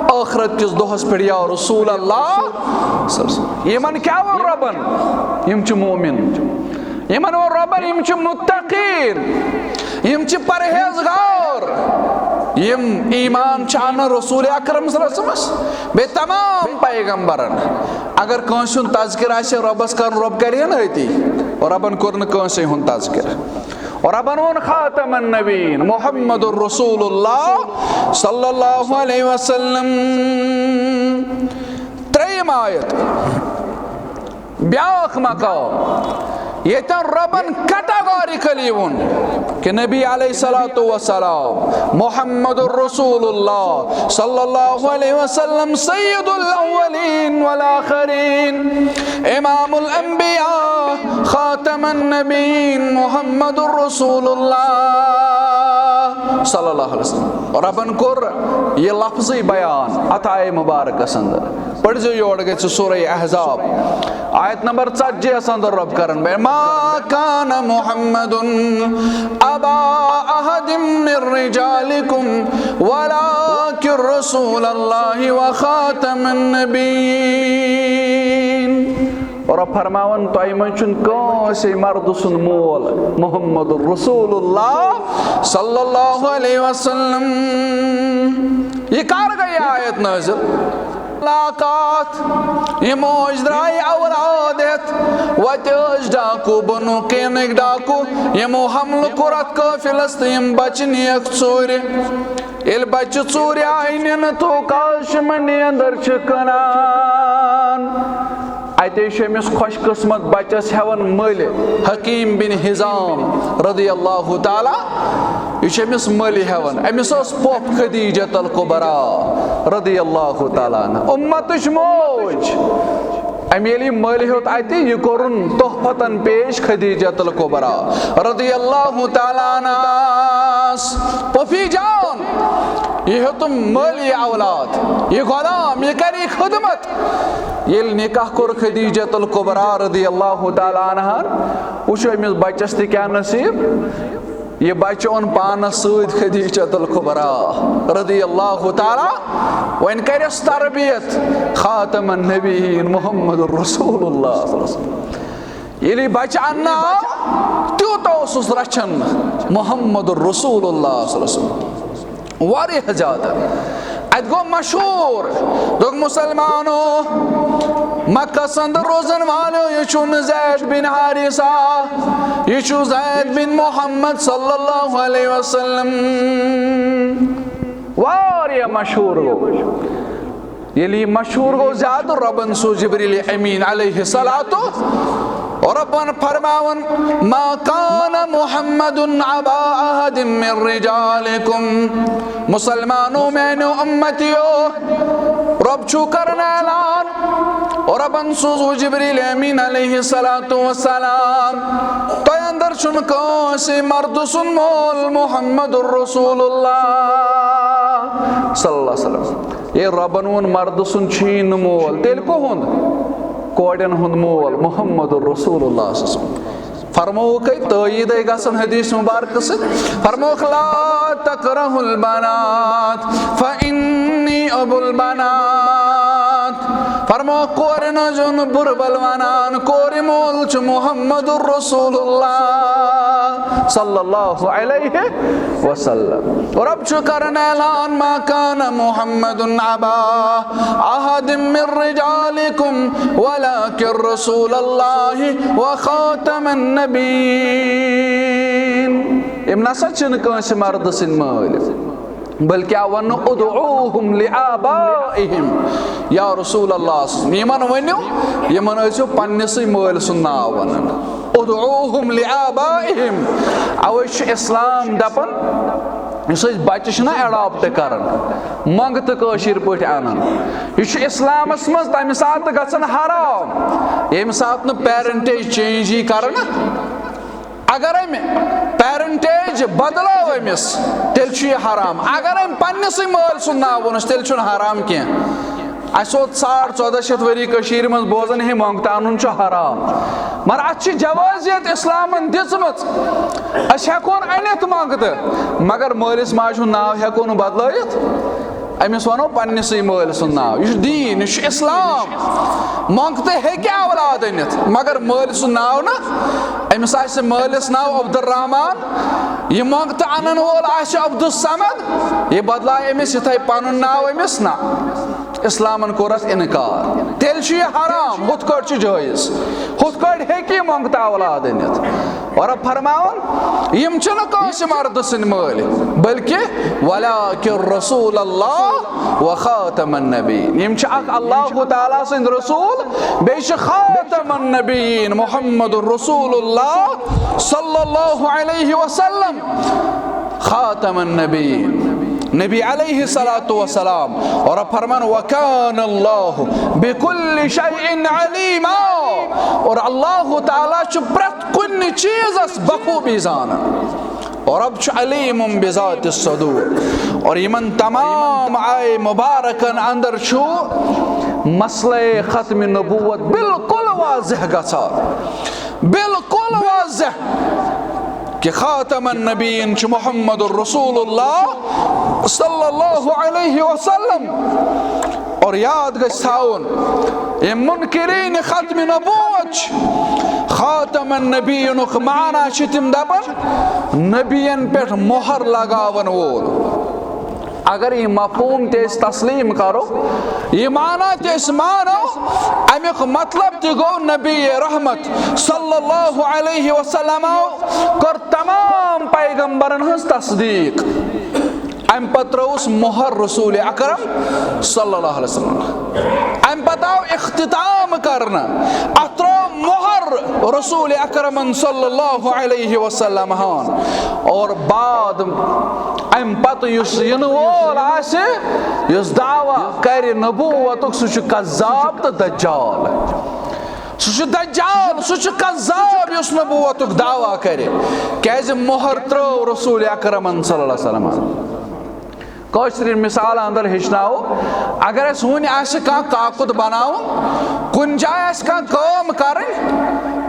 ٲخرت کِس دۄہس پٮ۪ٹھ یا رسول اللہ۔ یِمن کیٛاہ ووٚن رۄبن؟ یِم چھِ مومن۔ یِمن ووٚن رۄبن، یِم چھِ متقین، یِم چھِ پرہیزگار، یِم ایمان چھِ انان رسول اکرم صلی اللہ علیہ وسلمس، بیٚیہِ تمام پیغمبرن۔ اگر کٲنٛسہِ ہُنٛد تذکر آسہِ رۄبس کرُن، رۄب کرِ ہے نہٕ أتی۔ رۄبن کوٚر نہٕ کٲنٛسے ہُنٛد تذکر۔ رۄبن ووٚن خاتم النبیین محمد رسول اللہ صلی اللہ علیہ وسلم۔ ترٛیٚیِم آیت۔ بیاکھ مقام، ییٚتٮ۪ن رۄبن categorically ووٚن کہِ نبی علیہ الصلوۃ والسلام محمد رسول اللہ صلی اللہ علیہ وسلم سید الاولین والآخرین، امام الانبیاء، خاتم النبیین محمد رسول اللہ صلی اللہ علیہ وسلم۔ رۄبن کوٚر یہِ لفظٕے بیان اتھ آیہِ مبارکس اندر۔ پٔرزیو، یور گژھِ سورہ احزاب، آیت نمبر ژتجی یس اندر رب کران بیان، ما کان محمد ابا احد من رجالکم ولکن رسول اللہ وخاتم النبیین۔ رب فرماوان، تۄہہِ منٛز چھُنہٕ کٲنٛسے مردٕ سُنٛد مول محمد رسول اللہ صلی اللہ علیہ وسلم۔ یہِ کر گٔے آیت نٲزِل؟ ملاقات۔ یِمو أسۍ درٛاے اولاد ہٮ۪تھ، وَتہِ ٲسۍ ڈاکوٗ، بنو قینٕکۍ ڈاکوٗ، یِمو حملہٕ کوٚر اَتھ قٲفلَس تہٕ یِم بَچہٕ نِیَکھ ژوٗرِ۔ ییٚلہِ بَچہٕ ژوٗرِ آیہِ نِنہٕ، تھوٚو کاش منڈی اندر چھِ کٕنان۔ اتے چھُ أمِس خۄش قٕسمت بچس ہٮ۪وان مٔلۍ، حکیم بن حزام رضی اللہ تعالیٰ، یہِ چھُ أمِس مٔلۍ ہٮ۪وان۔ أمِس ٲس پۄپھ خدیجۃ الکبریٰ رضی اللہ تعالیٰ عنہا، امتٕچ موج۔ أمۍ ییٚلہِ یہِ مٔلۍ ہیوٚت اَتہِ، یہِ کوٚرُن تحفتن پیش خدیجۃ الکبریٰ رضی اللہ تعالیٰ عنہاس۔ پوپھی جان، یہِ ہیوٚتُم مٔلۍ یہِ اولاد، یہِ غلام، یہِ کرِ خدمت۔ ییٚلہِ نکاح کوٚر خدیجۃ الکبریٰ رضی اللہ تعالیٰ عنہن، وٕچھو أمِس بچس تہِ کیٛاہ نصیٖب۔ یہِ بچہٕ اوٚن پانس سۭتۍ خدیجۃ الکبریٰ رضی اللہ تعالیٰ، وۄنۍ کرٮ۪س تربیت خاتم النبیین محمد رسول اللہ صلی اللہ علیہ وسلم۔ ییٚلہِ یہِ بچہٕ اننہٕ آو، تیوٗت اوسُس رچھان محمد رسول اللہ صلی اللہ علیہ وسلم۔ واریاہ زیادٕ۔ اتہِ گوٚو مشہوٗر، دوٚپُکھ، مسلمانو، مکس اندر روزن والو، یہِ چھُنہٕ زید بن حارثہ، یہِ چھُ زید بن محمد صلی اللہ علیہ وسلم۔ واریاہ مشہوٗر گوٚو۔ ییٚلہِ یہِ مشہوٗر گوٚو زیادٕ، رۄبن سوٗز جبریل امین علیہ الصلوۃ، رۄبن فرماوان، ما کان محمد ابا احد من رجالکم۔ مسلمانو، میانیو امتیو، رۄب چھُ کران اعلان، رۄبن سوٗزوٕ جبریل امین علیہ الصلوۃ والسلام، تۄہہِ اندر چھُنہٕ کٲنٛسہِ مردٕ سُنٛد مول محمد رسول اللہ صلی اللہ علیہ وسلم۔ یے رۄبن ووٚن مردٕ سُنٛد چھُیی نہٕ مول، تیٚلہِ کُہُنٛد؟ کورٮ۪ن ہُنٛد مول محمد رسول اللہ صلی اللہ علیہ وسلم۔ فرمووُکھے، تٲییٖدے گژھن حدیث مبارکہٕ سۭتۍ۔ فرمووُکھ، لا تکرہوا البنات فإنی ابو البنات۔ فرمووُکھ، کورٮ۪ن ٲسۍزیو نہٕ بُرٕ بل ونان، کورِ مول چھُ محمد رسول اللہ صلی اللہ علیہ وسلم۔ رۄب چھُ کران اعلان، ما کان محمد ابا احد من رجالکم ولکن رسول اللہ وخاتم النبیین۔ یِم نسا چھِنہٕ کٲنٛسہِ مردٕ سٕنٛدۍ مٲلۍ، بلکہِ آو وننہٕ، ادعوہم لآبائہم۔ یا رسول اللہ، یِمن ؤنِو، یِمن ٲسِو پننِسٕے مٲلۍ سُنٛد ناو ونان۔ ادعوہم لآبائہم۔ اوے چھُ اسلام دپان، یُس أسۍ بچہٕ چھِنہ adopt کران، منٛگتہٕ کٲشِر پٲٹھۍ انان، یہِ چھُ اسلامس منٛز تمہِ ساتہٕ گژھان حرام، ییٚمہِ ساتہٕ نہٕ parentage change یی کرنہٕ۔ اگر أمۍ parentage بدلٲو أمِس، تیٚلہِ چھُ یہِ حرام۔ اگر أمۍ پننِسٕے مٲلۍ سُنٛد ناو ووٚنُس، تیٚلہِ چھُنہٕ حرام کینٛہہ۔ اَسہِ ووت ساڑ ژۄدہ شیٚتھ ؤری کٔشیٖرِ منٛز بوزان، ہے، منٛگتہٕ اَنُن چھُ حرام۔ مگر اَتھ چھِ جوازیت اِسلامَن دِژمٕژ۔ أسۍ ہٮ۪کون أنِتھ منٛگتہٕ، مگر مٲلِس ماجہِ ہُنٛد ناو ہٮ۪کو نہٕ بدلٲیِتھ۔ أمِس وَنو پننِسٕے مٲلۍ سُنٛد ناو۔ یہِ چھُ دیٖن، یہِ چھُ اِسلام۔ منٛگتہٕ ہیٚکہِ اولاد أنِتھ، مگر مٲلۍ سُنٛد ناو نہٕ۔ أمِس آسہِ مٲلِس ناو عبدالرحمان، یہِ منٛگتہٕ اَنَن وول آسہِ عبدالصمد، یہِ بدلایہِ أمِس یِتھَے پَنُن ناو أمِس؟ نہ، اِسلامَن کوٚر اَتھ اِنکار۔ تیٚلہِ چھُ یہِ حرام، ہُتھ کٲٹھۍ چھُ جٲیِز، ہُتھ کٲٹھۍ ہیٚکہِ یہِ منٛگتہٕ اولاد أنِتھ۔ اور اب فرماوان، یِم چھِنہٕ کٲنٛسہِ مردٕ سٕنٛدۍ مٲلۍ، بلکہِ ولکن رسول اللہ و خاتم النبیین۔ یِم چھِ اکھ اللہ تعالیٰ سٕنٛدۍ رسول، بیٚیہِ چھِ خاتم النبیین محمد رسول اللہ صلی اللہ علیہ وسلم۔ خاتم النبیین، نبی علیہ الصلوۃ والسلام۔ اور اب فرمان، وکان اللہ بکل شیء علیما۔ اور اللہ تعالیٰ چھُ پرٛٮ۪تھ کُنہِ چیٖزس بخوٗبی زانان۔ اور رب چھُ علیم بذات الصدور۔ اور یِمن تمام آیہِ مبارکن اندر چھُ مسئلہ ختم نبوت بالکل واضح گژھان، بالکل واضح کہ خاتم النبیین چھُ محمد رسول اللہ صلی اللہ علیہ وسلم۔ اور یاد گژھِ تھاوُن، یِم منکرین ختم نبوت چھِ، خاتم النبیینُک معنی چھِ تِم دپان، نبیَن پٮ۪ٹھ مۄہر لگاون وول۔ اگر یہِ مفہوم تہِ أسۍ تسلیم کرو، یہِ معنی تہِ أسۍ مانو، امیُک مطلب تہِ گوٚو نبی رحمت صلی اللہ علیہ وسلم کٔر تمام پیغمبرن ہٕنٛز تصدیق۔ امہِ پتہٕ ترٲوٕس مۄہر رسول اکرم صلی اللہ علیہ وسلم۔ امہِ پتہٕ آو اختتام کرنہٕ، اتھ ترٲو مۄہر رسول اکرمن صلی اللہ علیہ وسلم ہن۔ اور بعد امہِ پتہٕ یُس یِنہٕ وول آسہِ، یُس دعویٰ کرِ نبوتُک، سُہ چھُ کذاب تہٕ دجال۔ سُہ چھُ دجال، سُہ چھُ کذاب یُس نبوتُک دعویٰ کرِ، کیازِ مۄہر ترٲو رسول اکرمن صلی اللہ علیہ وسلم۔ کٲشرٮ۪ن مثالن اندر ہیٚچھناوو، اگر اَسہِ وُنہِ آسہِ کانٛہہ کاکُد بناوُن، کُنہِ جایہِ آسہِ کانٛہہ کٲم کرٕنۍ،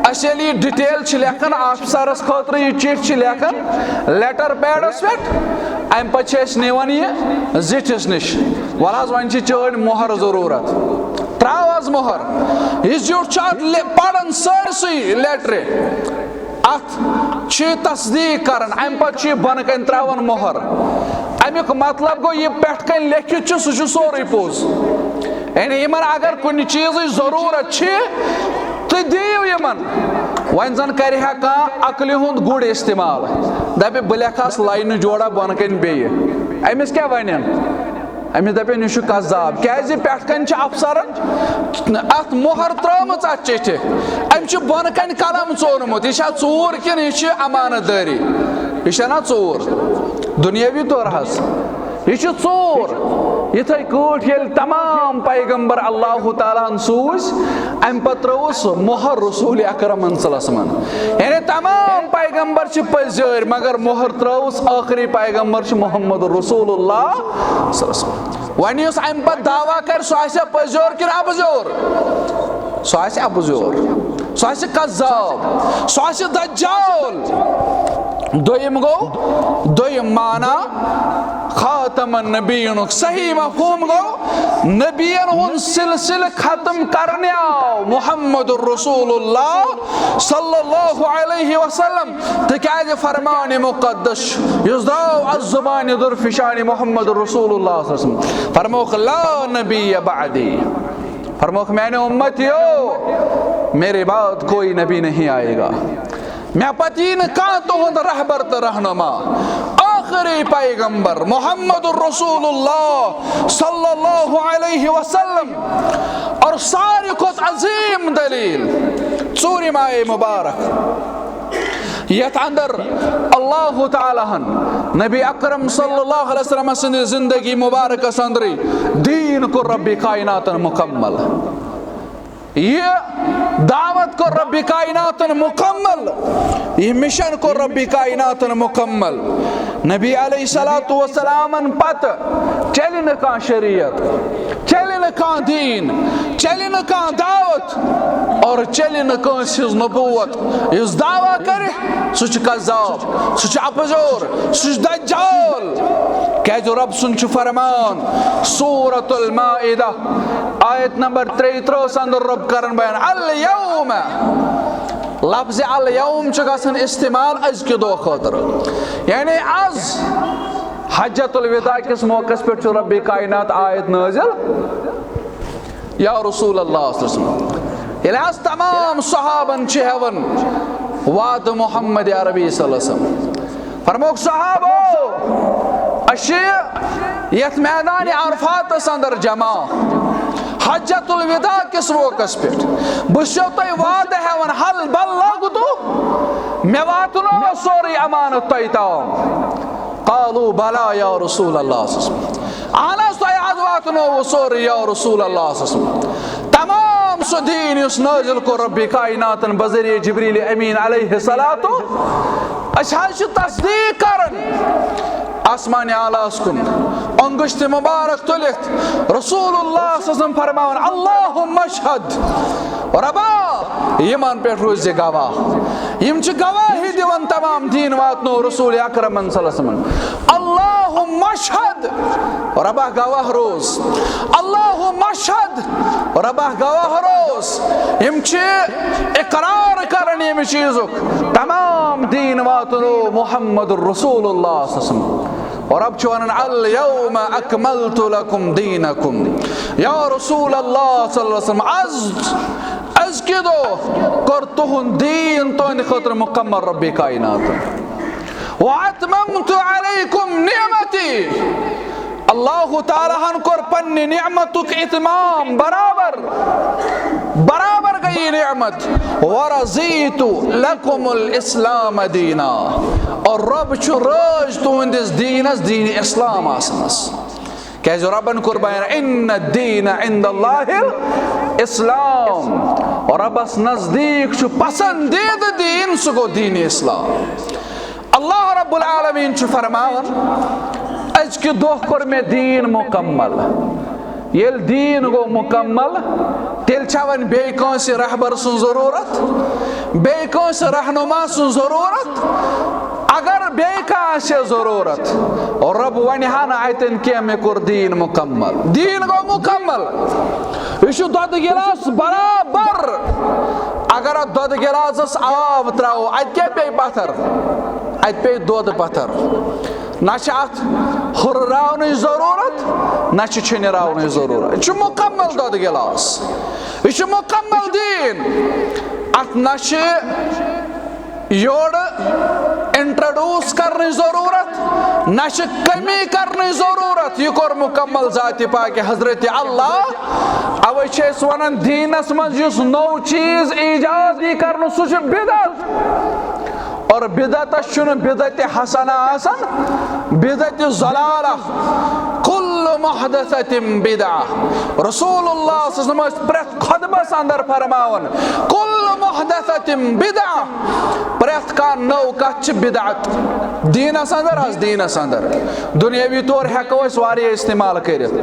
اَسہِ ییٚلہِ یہِ ڈیٹیل چھِ لیکھان، آفیسرس خٲطرٕ یہِ چِٹھۍ چھِ لیکھان لیٹر پیڈس پٮ۪ٹھ، امہِ پتہٕ چھِ أسۍ نِوان یہِ زِٹھِس نِش، وَلہٕ حظ وۄنۍ چھِ چٲنۍ مۄہر ضروٗرت، ترٛاو حظ مۄہر۔ یہِ زیُٹھ چھُ اتھ لے-، پران سٲرسٕے لیٹرِ۔ اتھ چھِ تصدیق کران، امہِ پتہٕ چھُ یہِ بۄنہٕ کنہِ تراوان مۄہر۔ امیُک مطلب گوٚو، یہِ پٮ۪ٹھ کنہِ لیکھِتھ چھُ، سُہ چھُ سورُے پوٚز۔ یعنی یِمن اگر کُنہِ چیٖزٕچ ضروٗرت چھِ، تُہۍ دِیِو یِمن۔ وۄنۍ زن کرِ ہا کانٛہہ عقلہِ ہُنٛد گُر استعمال، دپہِ، بہٕ لیکھس لاینہٕ جوڑا بۄنہٕ کنہِ بیٚیہِ۔ أمِس کیٛاہ ونن؟ أمِس دَپن، یہِ چھُ کذاب۔ کیٛازِ؟ پٮ۪ٹھ کَنہِ چھِ افسرن اَتھ مۄہر ترٲومٕژ اَتھ چِٹھِ۔ أمۍ چھُ بۄنہٕ کَنہِ قلم ژوٗرمُت۔ یہِ چھا ژوٗر کِنہٕ یہِ چھِ امانت دٲری؟ یہِ چھا نہ ژوٗر؟ دُنیٲوی طور حظ۔ یہِ چھُ ژوٗر۔ یِتھَے کٲٹھۍ ییٚلہِ تمام پیغمبر اللہ تعالیٰ ہن سوٗزۍ، اَمہِ پتہٕ ترٲوٕس مۄہر رسول اکرمن صلی اللہ علیہ وسلمن۔ یعنی تمام پیغمبر چھِ پٔزۍ یٲرۍ، مگر مۄہر ترٲوٕس ٲخری پیغمبر چھُ محمد رسول اللہ صلی اللہ علیہ وسلم۔ وۄنۍ یُس اَمہِ پتہٕ دعویٰ کرِ، سُہ آسہِ پٔزیور کِنہٕ اپزیور؟ سُہ آسہِ اپزیور، سُہ آسہِ کذاب، سُہ آسہِ دجال۔ دوٚیِم گوٚو، دوٚیِم معنی خاتم النبیٖنُک صحیح مفہوم گوٚو، نبیَن ہُنٛد سلسلہٕ ختم کرنہِ آو محمد رسول اللہ صلی اللہ علیہ وسلم، تِکیازِ فرمان مقدس چھُ، یُس درٛاو از زبانِ درفشانِ محمد رسول اللہ صلی اللہ علیہ وسلم، فرمووُکھ، "لا نبی بعدی"۔ فرمووُکھ، "میانہِ اُمتیو، میرے بعد کوئی نبی نہیں آئے گا۔" مےٚ پتہٕ یی نہٕ کانٛہہ تُہُنٛد رہبر تہٕ رہنما۔ ٲخری پیغمبر محمد رسول اللہ صلی اللہ علیہ وسلم۔ اور ساروی کھۄتہٕ عظیٖم دلیٖل، ژوٗرِم آیے مبارک، یتھ اندر اللہ تعالیٰ ہن نبی اکرم صلی اللہ علیہ وسلم سٕنٛدِ زندگی مبارکس اندرٕے دیٖن کوٚر ربِ کائناتن مکمل۔ یہِ دعوت کوٚر ربِ کائناتن مکمل، یہِ مشن کوٚر ربِ کائناتن مکمل۔ نبی علیہ الصلوۃ والسلامن پتہٕ چلہِ نہٕ کانٛہہ شریعت، چلہِ نہٕ کانٛہہ دیٖن، چلہِ نہٕ کانٛہہ دعوت اور چلہِ نہٕ کٲنٛسہِ ہٕنٛز نبوت۔ یُس دعویٰ کرِ، سُہ چھُ کذاب، سُہ چھُ اپزور، سُہ چھُ دجال۔ کیازِ رب سُنٛد چھُ فرمان، سورۃ المائدہ، آیت نمبر ترٛیہِ ترٕٛہس اندر رب کران بیان، الیوم۔ لفظِ الیوم چھُ گژھان استعمال أزکہِ دۄہ خٲطرٕ، یعنی از۔ حجۃ الوداع کِس موقعس پٮ۪ٹھ چھُ ربِ کائنات آیت نٲزِل، یا رسول اللہ صلی اللہ علیہ وسلم۔ ییٚلہِ حظ تمام صحابن چھِ ہٮ۪وان وعدٕ محمد عربی صلی اللہ علیہ وسلم، فرمووُکھ، صحابو، أسۍ چھِ یتھ میدانِ عرفاتس اندر جمع، حجۃ الوداع کِس موقعس پٮ۪ٹھ۔ بہٕ چھُسو تۄہہِ وعدٕ ہٮ۪وان، حل بلغتُ، مےٚ واتنوو سورُے امانت تۄہہِ تام؟ قالوا بلی یا رسول اللہ صلی اللہ علیہ وسلم۔ اہن حظ، تۄہہِ حظ واتنووُ سورُے یا رسول اللہ صلی اللہ علیہ وسلم۔ تمام سُہ دیٖن یُس نٲزِل کوٚر ربِ کائناتن بذریعہ جبریل امین علیہ الصلوۃ، أسۍ حظ چھِ تصدیق کران آسمانِ اعلیٰ ہس کُن، انگشت مبارک تُلِتھ رسول اللہ صلی اللہ علیہ وسلم فرماوان، اللہم اشہد، ربا، یِمن پٮ۪ٹھ روٗزِ گواہ۔ یِم چھِ گواہی دِوان تمام دیٖن واتنو رسول اکرمن صلی اللہ علیہ وسلم۔ اللہم اشہد، ربا گواہ روز۔ اللہم اشہد، ربا گواہ روز۔ یِم چھِ اقرار کران ییٚمہِ چیٖزُک، تمام دیٖن واتنو محمد رسول اللہ صلی اللہ علیہ وسلم۔ اور رب چھُ ونان، الیوم اکملت لکم دینکم۔ یا رسول اللہ صلی اللہ علیہ وسلم، از، از کہِ دۄہ کوٚر تُہُنٛد دیٖن تُہنٛدِ خٲطرٕ مکمل ربِ کائنات۔ وَأَتْمَمْتُ عَلَيْكُمْ نِعْمَتِي۔ اللہ تعالیٰ ہن کوٚر پننہِ نعمتُک اتمام، برابر، برابر گٔے یہِ نعمت۔ وَرَضِيتُ لَكُمُ الْإِسْلَامَ دِينًا۔ اور رۄب چھُ رٲضۍ تُہنٛدِس دیٖنس، دیٖنِ اسلام آسنس۔ کیازِ رۄبن کوٚر بیان، "ان الدین عند اللہ الاسلام"، رۄبس نزدیٖک چھُ پسندیدٕ دیٖن، سُہ گوٚو دیٖنِ اسلام۔ اللہ رب العالمین چھُ فرماوان، "أزکہِ دۄہ کوٚر مےٚ دیٖن مُکمل۔" ییٚلہِ دیٖن گوٚو مُکمل، تیٚلہِ چھا وۄنۍ بیٚیہِ کٲنٛسہِ رہبر سٕنٛز ضروٗرت، بیٚیہِ کٲنٛسہِ رہنما سٕنٛز ضروٗرت؟ اگر بیٚیہِ کانٛہہ آسہِ ضروٗرت، رۄب ونہِ ہا نہٕ اتٮ۪ن کینٛہہ، "مےٚ کوٚر دیٖن مُکمل۔" دیٖن گوٚو مُکمل۔ یہِ چھُ دۄدٕ گِلاس برابر۔ اگر اتھ دۄدٕ گِلاسس آب ترٛاوو، اتہِ کیٛاہ پیٚیہِ پتھر؟ اتہِ پیٚیہِ دۄد پتھر۔ نہ چھِ اتھ ہُرراونٕچ ضروٗرت، نہ چھِ چھِنہِ راونٕچ ضروٗرت۔ یہِ چھُ مُکمل دۄدٕ گِلاس۔ یہِ چھُ مُکمل دیٖن۔ اتھ نہ چھِ یورٕ introduce کرنٕچ ضروٗرت، نہ چھِ کمی کرنٕچ ضروٗرت۔ یہِ کوٚر مُکمل ذاتِ پاکِ حضرت اللہ۔ اوے چھِ أسۍ ونان، دیٖنس منٛز یُس نوٚو چیٖز ایجاد یی کرنہٕ، سُہ چھُ بدعت۔ اور بدعتس چھُنہٕ بدعتِ حسنہ آسان، بدعتِ ضلالہ۔ کل محدثۃ بدعہ۔ رسول اللہ صلی اللہ علیہ وسلم ٲسۍ پرٛٮ۪تھ خطبس اندر فرماوان، "کل محدثۃ بدعہ"، پرٛٮ۪تھ کانٛہہ نٔو کتھ چھِ بدعت۔ دیٖنس اندر، از دیٖنس اندر دُنیٲوی طور ہٮ۪کو أسۍ واریاہ استعمال کٔرِتھ۔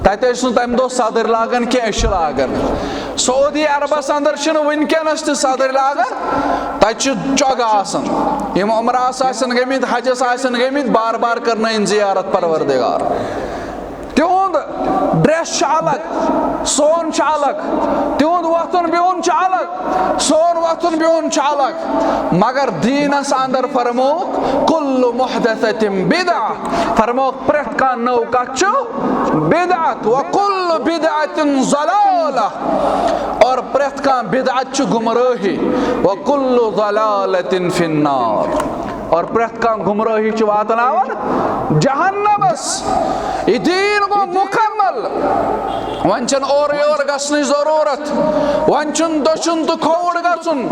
تتہِ ٲسۍ نہٕ تمہِ دۄہ صدٕرۍ لاگان کینٛہہ، أسۍ چھِ لاگان۔ سعودی عربس اندر چھِنہٕ وٕنکیٚنس تہِ صدٕرۍ لاگان، تتہِ چھِ چۄگہٕ آسان۔ یِم عمرہس آسن گٔمٕتۍ، حجس آسن گٔمٕتۍ، بار بار کرنٲیِن زیارت پروردگار۔ تِہُنٛد dress چھُ الگ، سون چھُ الگ، تِہُنٛد وۄتھُن بِہُن چھُ الگ، سون وۄتھُن بِہُن چھُ الگ۔ مگر دیٖنس اندر فرمووُکھ، "کل محدثۃ بدعہ"، فرمووُکھ، پرٛٮ۪تھ کانٛہہ نٔو کتھ چھُ بدعت، "وکل بدعۃ ضلالہ"، اور پرٛٮ۪تھ کانٛہہ بدعت چھُ گمرٲہی، "وکل ضلالۃ فی النار"۔ اور پرٛٮ۪تھ کانٛہہ گمرٲہی چھِ واتناوان جہنمس۔ یہِ دیٖن گوٚو مُکمل۔ وۄنۍ چھَنہٕ اورٕ یورٕ گژھنٕچ ضروٗرت، وۄنۍ چھُنہٕ دٔچھُن تہٕ کھووُر گژھُن۔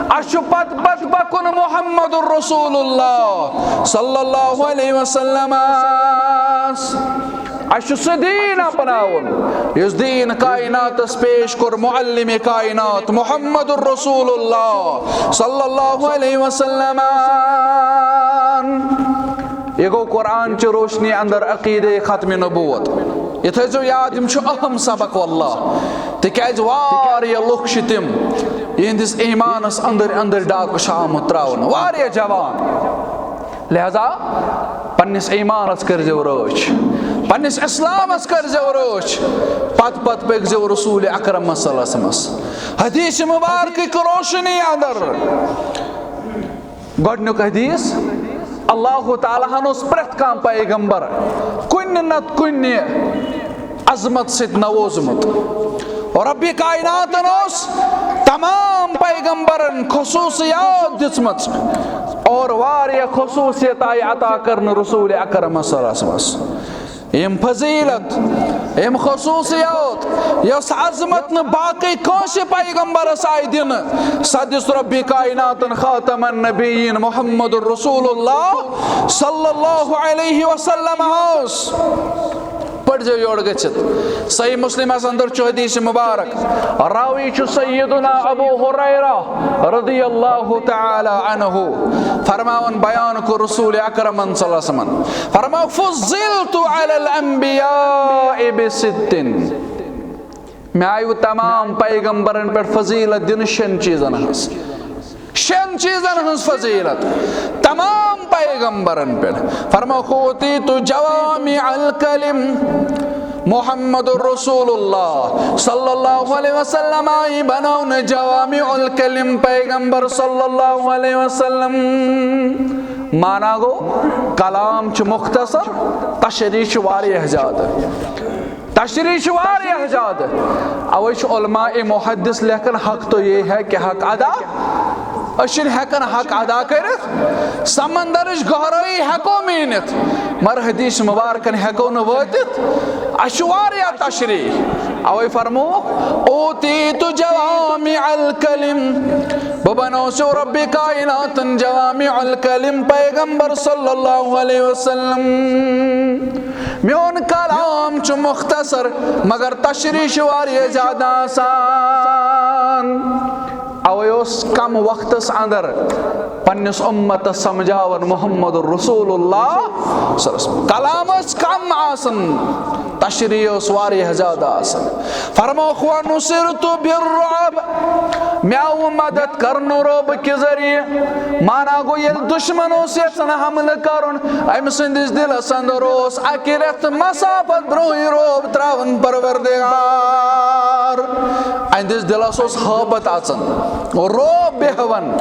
اَسہِ چھُ پتہٕ پتہٕ پکُن محمد رسول اللہ صلی اللہ علیہ وسلمس۔ اَسہِ چھُ سُہ دیٖن اپناوُن، یُس دیٖن کائناتس پیش کوٚر معلم کائنات محمد رسول اللہ صلی اللہ علیہ وسلم۔ یہِ گوٚو قرآن چہِ روشنی اندر عقیدے ختم نبوت۔ یہِ تھٲیزیو یاد، یِم چھِ اہم سبق واللہ، تِکیازِ واریاہ لُکھ چھِ تِم، یِہنٛدِس ایمانس اندر اندر ڈاکہٕ چھُ آمُت تراونہٕ، واریاہ جوان۔ لہذا پننِس ایمانس کٔرزیو رٲچھ، پننِس اسلامس کٔرزیو رٲچھ، پتہٕ پتہٕ پٔکزیو رسول اکرم صلی اللہ علیہ وسلمس۔ حدیث مبارکٕکۍ روشنی اندر گۄڈنیُک حدیث، اللہ تعالیٰ ہن اوس پرٛٮ۪تھ کانٛہہ پیغمبر کُنہِ نتہٕ کُنہِ عظمت سۭتۍ نووزمُت۔ ربِ کائناتن اوس تمام پیغمبرن خصوصیات دِژمٕژ اور واریاہ خصوصیت آیہِ عطا کرنہٕ رسول اکرم صلی اللہ علیہ وسلمس۔ یِم فضیلت، یِم خصوصیات، یۄس عظمت نہٕ باقٕے کٲنٛسہِ پیغمبرس آیہِ دِنہٕ، سۄ دِژ ربِ کائناتن خاتم النبیین محمد رسول اللہ صلی اللہ علیہ وسلم ہس۔ پٔرزیو یورٕ گٔژھِتھ۔ صحیح مسلمس اندر چھُ حدیث مبارک، راوی چھُ سیدنا ابو ہریرہ رضی اللہ تعالی عنہ فرماوان، بیان کوٚر رسول اکرمن صلی اللہ علیہ وسلمن، فرماو، "فضلت علی الانبیاء بست"۔ مےٚ آیہِ تمام پیغمبرن پٮ۪ٹھ فضیلت دِنہٕ شٮ۪ن چیٖزن ہٕنٛز۔ شٮ۪ن چیٖزن ہٕنٛز فضیلت تمام پیغمبرن پٮ۪ٹھ۔ فرماو، "اوتیت جوامع الکلم"۔ محمد رسول اللہ صلی اللہ علیہ وسلم آیہِ بناونہٕ جوامع الکلم پیغمبر صلی اللہ علیہ وسلم۔ معنی گوٚو، کلام چھُ مختصر، تشریح چھِ واریاہ زیادٕ۔ تشریح چھِ واریاہ زیادٕ۔ اوے چھُ علماء محدث لیکھان، "حق تو یہ ہے کہ حق ادا أسۍ چھِنہٕ ہٮ۪کان حق ادا کٔرِتھ، سمندرٕچ گہرٲیی ہٮ۪کو میٖنِتھ، مگر حدیث مبارکن ہٮ۪کو نہٕ وٲتِتھ۔ اَسہِ چھُ واریاہ تشریح، اوے فرمووُکھ، "اوتیت جوامع الکلم"، بہٕ بنوسیو رب کائناتن جوامع الکلم پیغمبر صلی اللہ علیہ وسلم۔ میون کلام چھُ مختصر، مگر تشریح چھِ واریاہ زیادٕ آسان۔ اوے اوس کم وقتس اندر پننِس امتس سمجھاوان محمد رسول اللہ صلی اللہ علیہ وسلم۔ کلام ٲسۍ کم آسان، تشریح ٲس واریاہ زیادٕ آسان۔ فرمووُکھ، "ونصرت بالرعب"، مےٚ آو مدد کرنہٕ رۄب کہِ ذٔریعہٕ۔ مانا گوٚو، ییٚلہِ دُشمن اوس یژھان حملہٕ کرُن، أمۍ سٕنٛدِس دِلس اندر اوس اکہِ رٮ۪تھ مسافت برونٛہٕے رعب تراوان پروردگار۔ أہنٛدِس دِلس اوس ہٲبت اژان، رعب بیہوان۔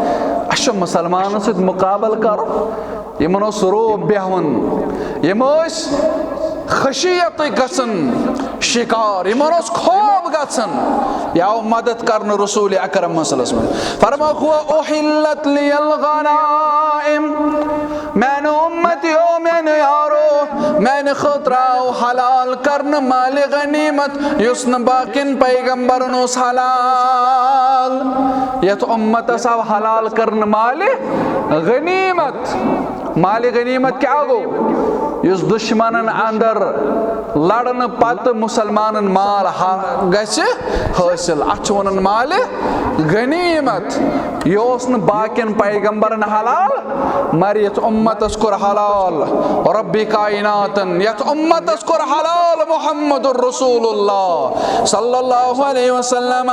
اَسہِ چھُ مسلمانن سۭتۍ مقابلہٕ کرُن۔ یِمن اوس رعب بیہوان، یِم ٲسۍ خشیتٕکۍ گژھان شکار، یِمن اوس خوف گژھان۔ یہِ آو مدد کرنہٕ رسول اکرم صلی اللہ علیہ وسلم۔ فرمووُکھ، "وَأُحِلَّتْ لِيَ الْغَنَائِمُ"، میانہِ امتیو، میانہِ یارو، میانہِ خٲطرٕ آو حلال کرنہٕ مالِ غنیمت، یُس نہٕ باقین پیغمبرن اوس حلال۔ یتھ امتس آو حلال کرنہٕ مالِ غنیمت۔ مالِ غنیمت کیٛاہ گوٚو؟ یُس دُشمنن اندر لڑنہٕ پتہٕ مسلمانن مال ہا-، گژھِ حٲصِل، اتھ چھِ ونان مالِ غنیمت۔ یہِ اوس نہٕ باقین پیغمبرن حلال، مگر یتھ امتس کوٚر حلال رب کائناتن، یتھ امتس کوٚر حلال محمد رسول اللہ صلی اللہ علیہ وسلم۔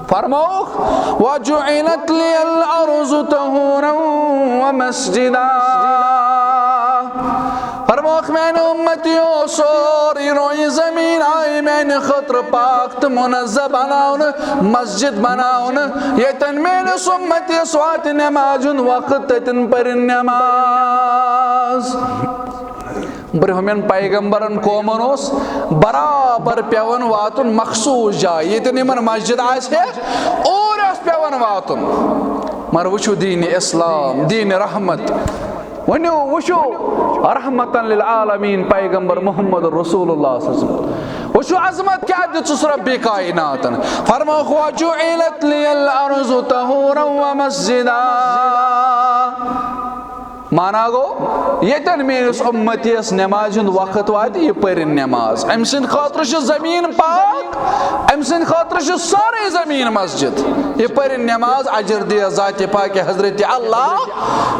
فرمووُکھ، "وَجُعِلَتْ لِيَ الْأَرْضُ طَهُورًا وَمَسْجِدًا"۔ فرمووُکھ، میانہِ امتیو، سورُے رویہِ زمین آیہِ میانہِ خٲطرٕ پاک تہٕ منزہ بناونہٕ، مسجد بناونہٕ، ییٚتٮ۪ن میٲنِس امتیس واتہِ نمازِ ہُنٛد وقت، تتٮ۪ن پٔرِن نماز۔ برونٛہمٮ۪ن پیغمبرن قومن اوس برابر پٮ۪وان واتُن مخصوص جاے، ییٚتٮ۪ن یِمن مسجد آسہِ ہے، اوٗرۍ اوس پٮ۪وان واتُن۔ مگر وٕچھِو دیٖنِ اسلام، دیٖنِ رحمت، ؤنِو، وٕچھِو، رحمتاً للعالمین پیغمبر محمد رسول اللہ صلی اللہ علیہ وسلم۔ وٕچھِو عظمت کیٛاہ دِژٕس ربِ کائناتن۔ فرمووُکھ، "وَجُعِلَتْ لِيَ الْأَرْضُ طَهُورًا وَمَسْجِدًا"۔ مانا گوٚو، ییٚتٮ۪ن میٲنِس اُمتی یَس نمازِ ہُنٛد وقت واتہِ، یہِ پٔرِن نماز۔ أمۍ سٕنٛدِ خٲطرٕ چھِ زٔمیٖن پاک، أمۍ سٕنٛدِ خٲطرٕ چھِ سٲرٕے زٔمیٖن مسجد۔ یہِ پٔرِن نماز، اجر دِیَس ذاتِ پاکِ حضرت اللہ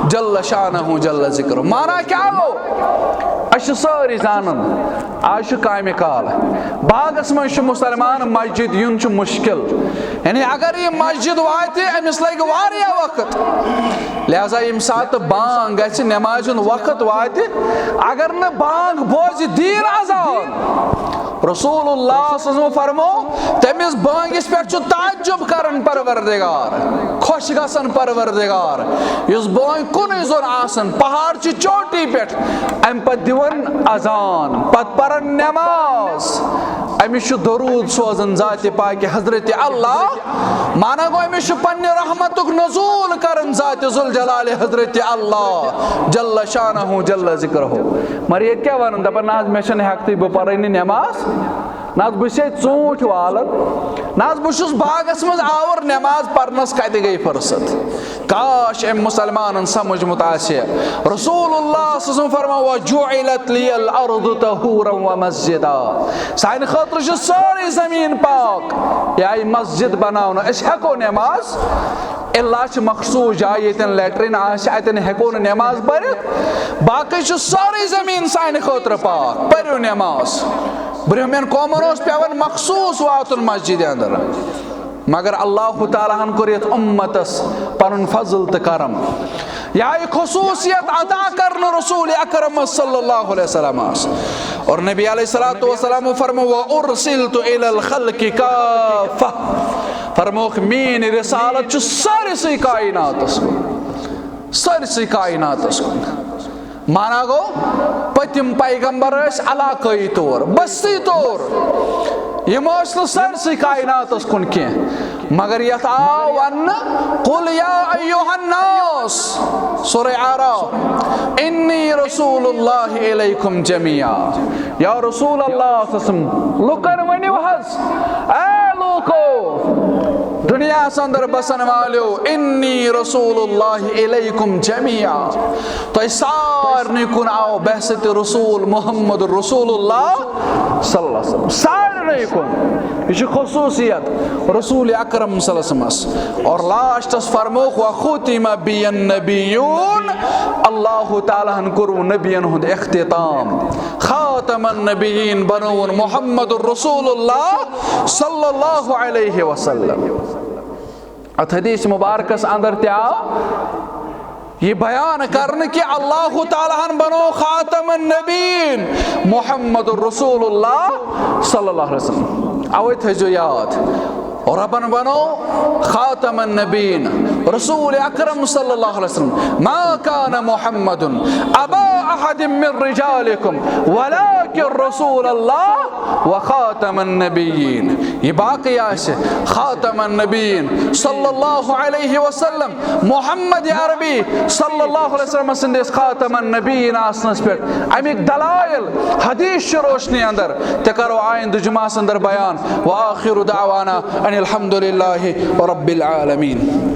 جل شانہ جل ذکر۔ مانا کیٛاہ گوٚو؟ أسۍ چھِ سٲری زانان، آز چھُ کامہِ کال، باغس منٛز چھُ مسلمان، مسجد یُن چھُ مشکل۔ یعنی اگر یہِ مسجد واتہِ، أمِس لگہِ واریاہ وقت۔ لہذا ییٚمہِ ساتہٕ بانگ گژھِ، نمازِ ہُنٛد وقت واتہِ، اگر نہٕ بانگ بوزِ، دیٖن اذان، رسول اللہ صلی اللہ علیہ وسلم فرمو، تٔمِس بانگِس پٮ۪ٹھ چھُ تعجب کران پروردگار، خۄش گژھان پروردگار، یُس بانگ کُنُے زوٚن آسان، پہاڑ چہِ چوٹی پٮ۪ٹھ، امہِ پتہٕ دِوان اذان، پتہٕ پران نماز۔ أمِس چھُ درود سوزان ذاتِ پاکِ حضرت اللہ۔ مانا گوٚو، أمِس چھُ پننہِ رحمتُک نزول کران ذاتِ ذوالجلالِ حضرت اللہ جل شانہ جل ذکرہ۔ مگر ییٚتہِ کیٛاہ ونان؟ دپان، "نہ حظ، مےٚ چھَنہٕ ہٮ۪کتھٕے، بہٕ پرے نہٕ نماز۔ نہ حظ، بہٕ چھُسے ژوٗنٛٹھۍ والان۔ نہ حظ، بہٕ چھُس باغس منٛز آوُر، نماز پرنس کتہِ گٔے فرصت؟" کاش أمۍ مسلمانن سمجھمُت آسہِ۔ رسول اللہ صلی اللہ علیہ وسلم فرماو، "وجعلت لی الارض طہورا ومسجدا"۔ سانہِ خٲطرٕ چھِ سٲرٕے زٔمیٖن پاک۔ یہِ آیہِ مسجد بناونہٕ، أسۍ ہٮ۪کو نماز، الا چھِ مخصوص جاے، ییٚتٮ۪ن لیٹرین آسہِ، اتٮ۪ن ہٮ۪کو نہٕ نماز پٔرِتھ۔ باقٕے چھُ سٲرٕے زٔمیٖن سانہِ خٲطرٕ پاک، پٔرِو نماز۔ برٛونٛہمٮ۪ن قومن اوس پٮ۪وان مخصوص واتُن مسجدِ اندر۔ مگر اللہ تعالیٰ ہن کوٚر یتھ امتس پنُن فضل تہٕ کرم۔ یہِ آیہِ خصوصیت عطا کرنہٕ رسول اکرم صلی اللہ علیہ وسلمس۔ اور نبی علیہ الصلوۃ والسلام فرمو، "وارسلت الی الخلق کافہ"۔ فرموکھ، میٲنۍ رسالت چھُ سٲرسٕے کائناتس کُن، سٲرسٕے کائناتس کُن۔ مانا گوٚو، پٔتِم پیغمبر ٲسۍ علاقٲیی طور، بستی طور، یِم ٲسۍ نہٕ سٲرسٕے کائناتس کُن کینٛہہ۔ مگر یتھ آو وننہٕ، قل یا ایہا الناس، سورہ اعراف، انی رسول اللہ الیکم جمیعا۔ یا رسول اللہ صلی اللہ علیہ وسلم، لُکن ؤنِو حظ، اے لوٗکو، دُنیاہس اندر بسن والیو، انی رسول اللہ الیکم جمیعا۔ تۄہہِ سارنٕے کُن آو بعثت رسول محمد رسول اللہ صلی اللہ علیہ وسلم۔ سارنٕے کُن۔ یہِ چھِ خصوٗصیت رسول اکرم صلی اللہ علیہ وسلمس۔ اور لاسٹس فرمووُکھ، وختم بی النبیون، اللہ تعالیٰ ہن کوٚر نبین ہُنٛد اختتام۔ خاتم النبیین بنووُن محمد رسول اللہ صلی اللہ علیہ وسلم۔ اتھ حدیث مبارکس اندر تہِ آو یہِ بیان کرنہٕ کہِ اللہ تعالیٰ ہن بنوو خاتم النبیین محمد رسول اللہ صلی اللہ علیہ وسلم۔ اوے تھٲیزیو یاد، ربن بنوو خاتم النبیین رسول اکرم صلی اللہ علیہ وسلم۔ ما کان محمد ابا احد من رجالکم ولکن رسول اللہ وخاتم النبیین۔ یہِ باقٕے آسہِ خاتم النبیین صلی اللہ علیہ وسلم، محمد عربی صلی اللہ علیہ وسلم سٕنٛدِس خاتم النبیین آسنس پٮ۪ٹھ۔ امیِکۍ دلائل حدیث چہِ روشنی اندر تہِ کرو آیندٕ جمعس اندر بیان۔ وآخر دعوانا ان الحمد للہ رب العالمین۔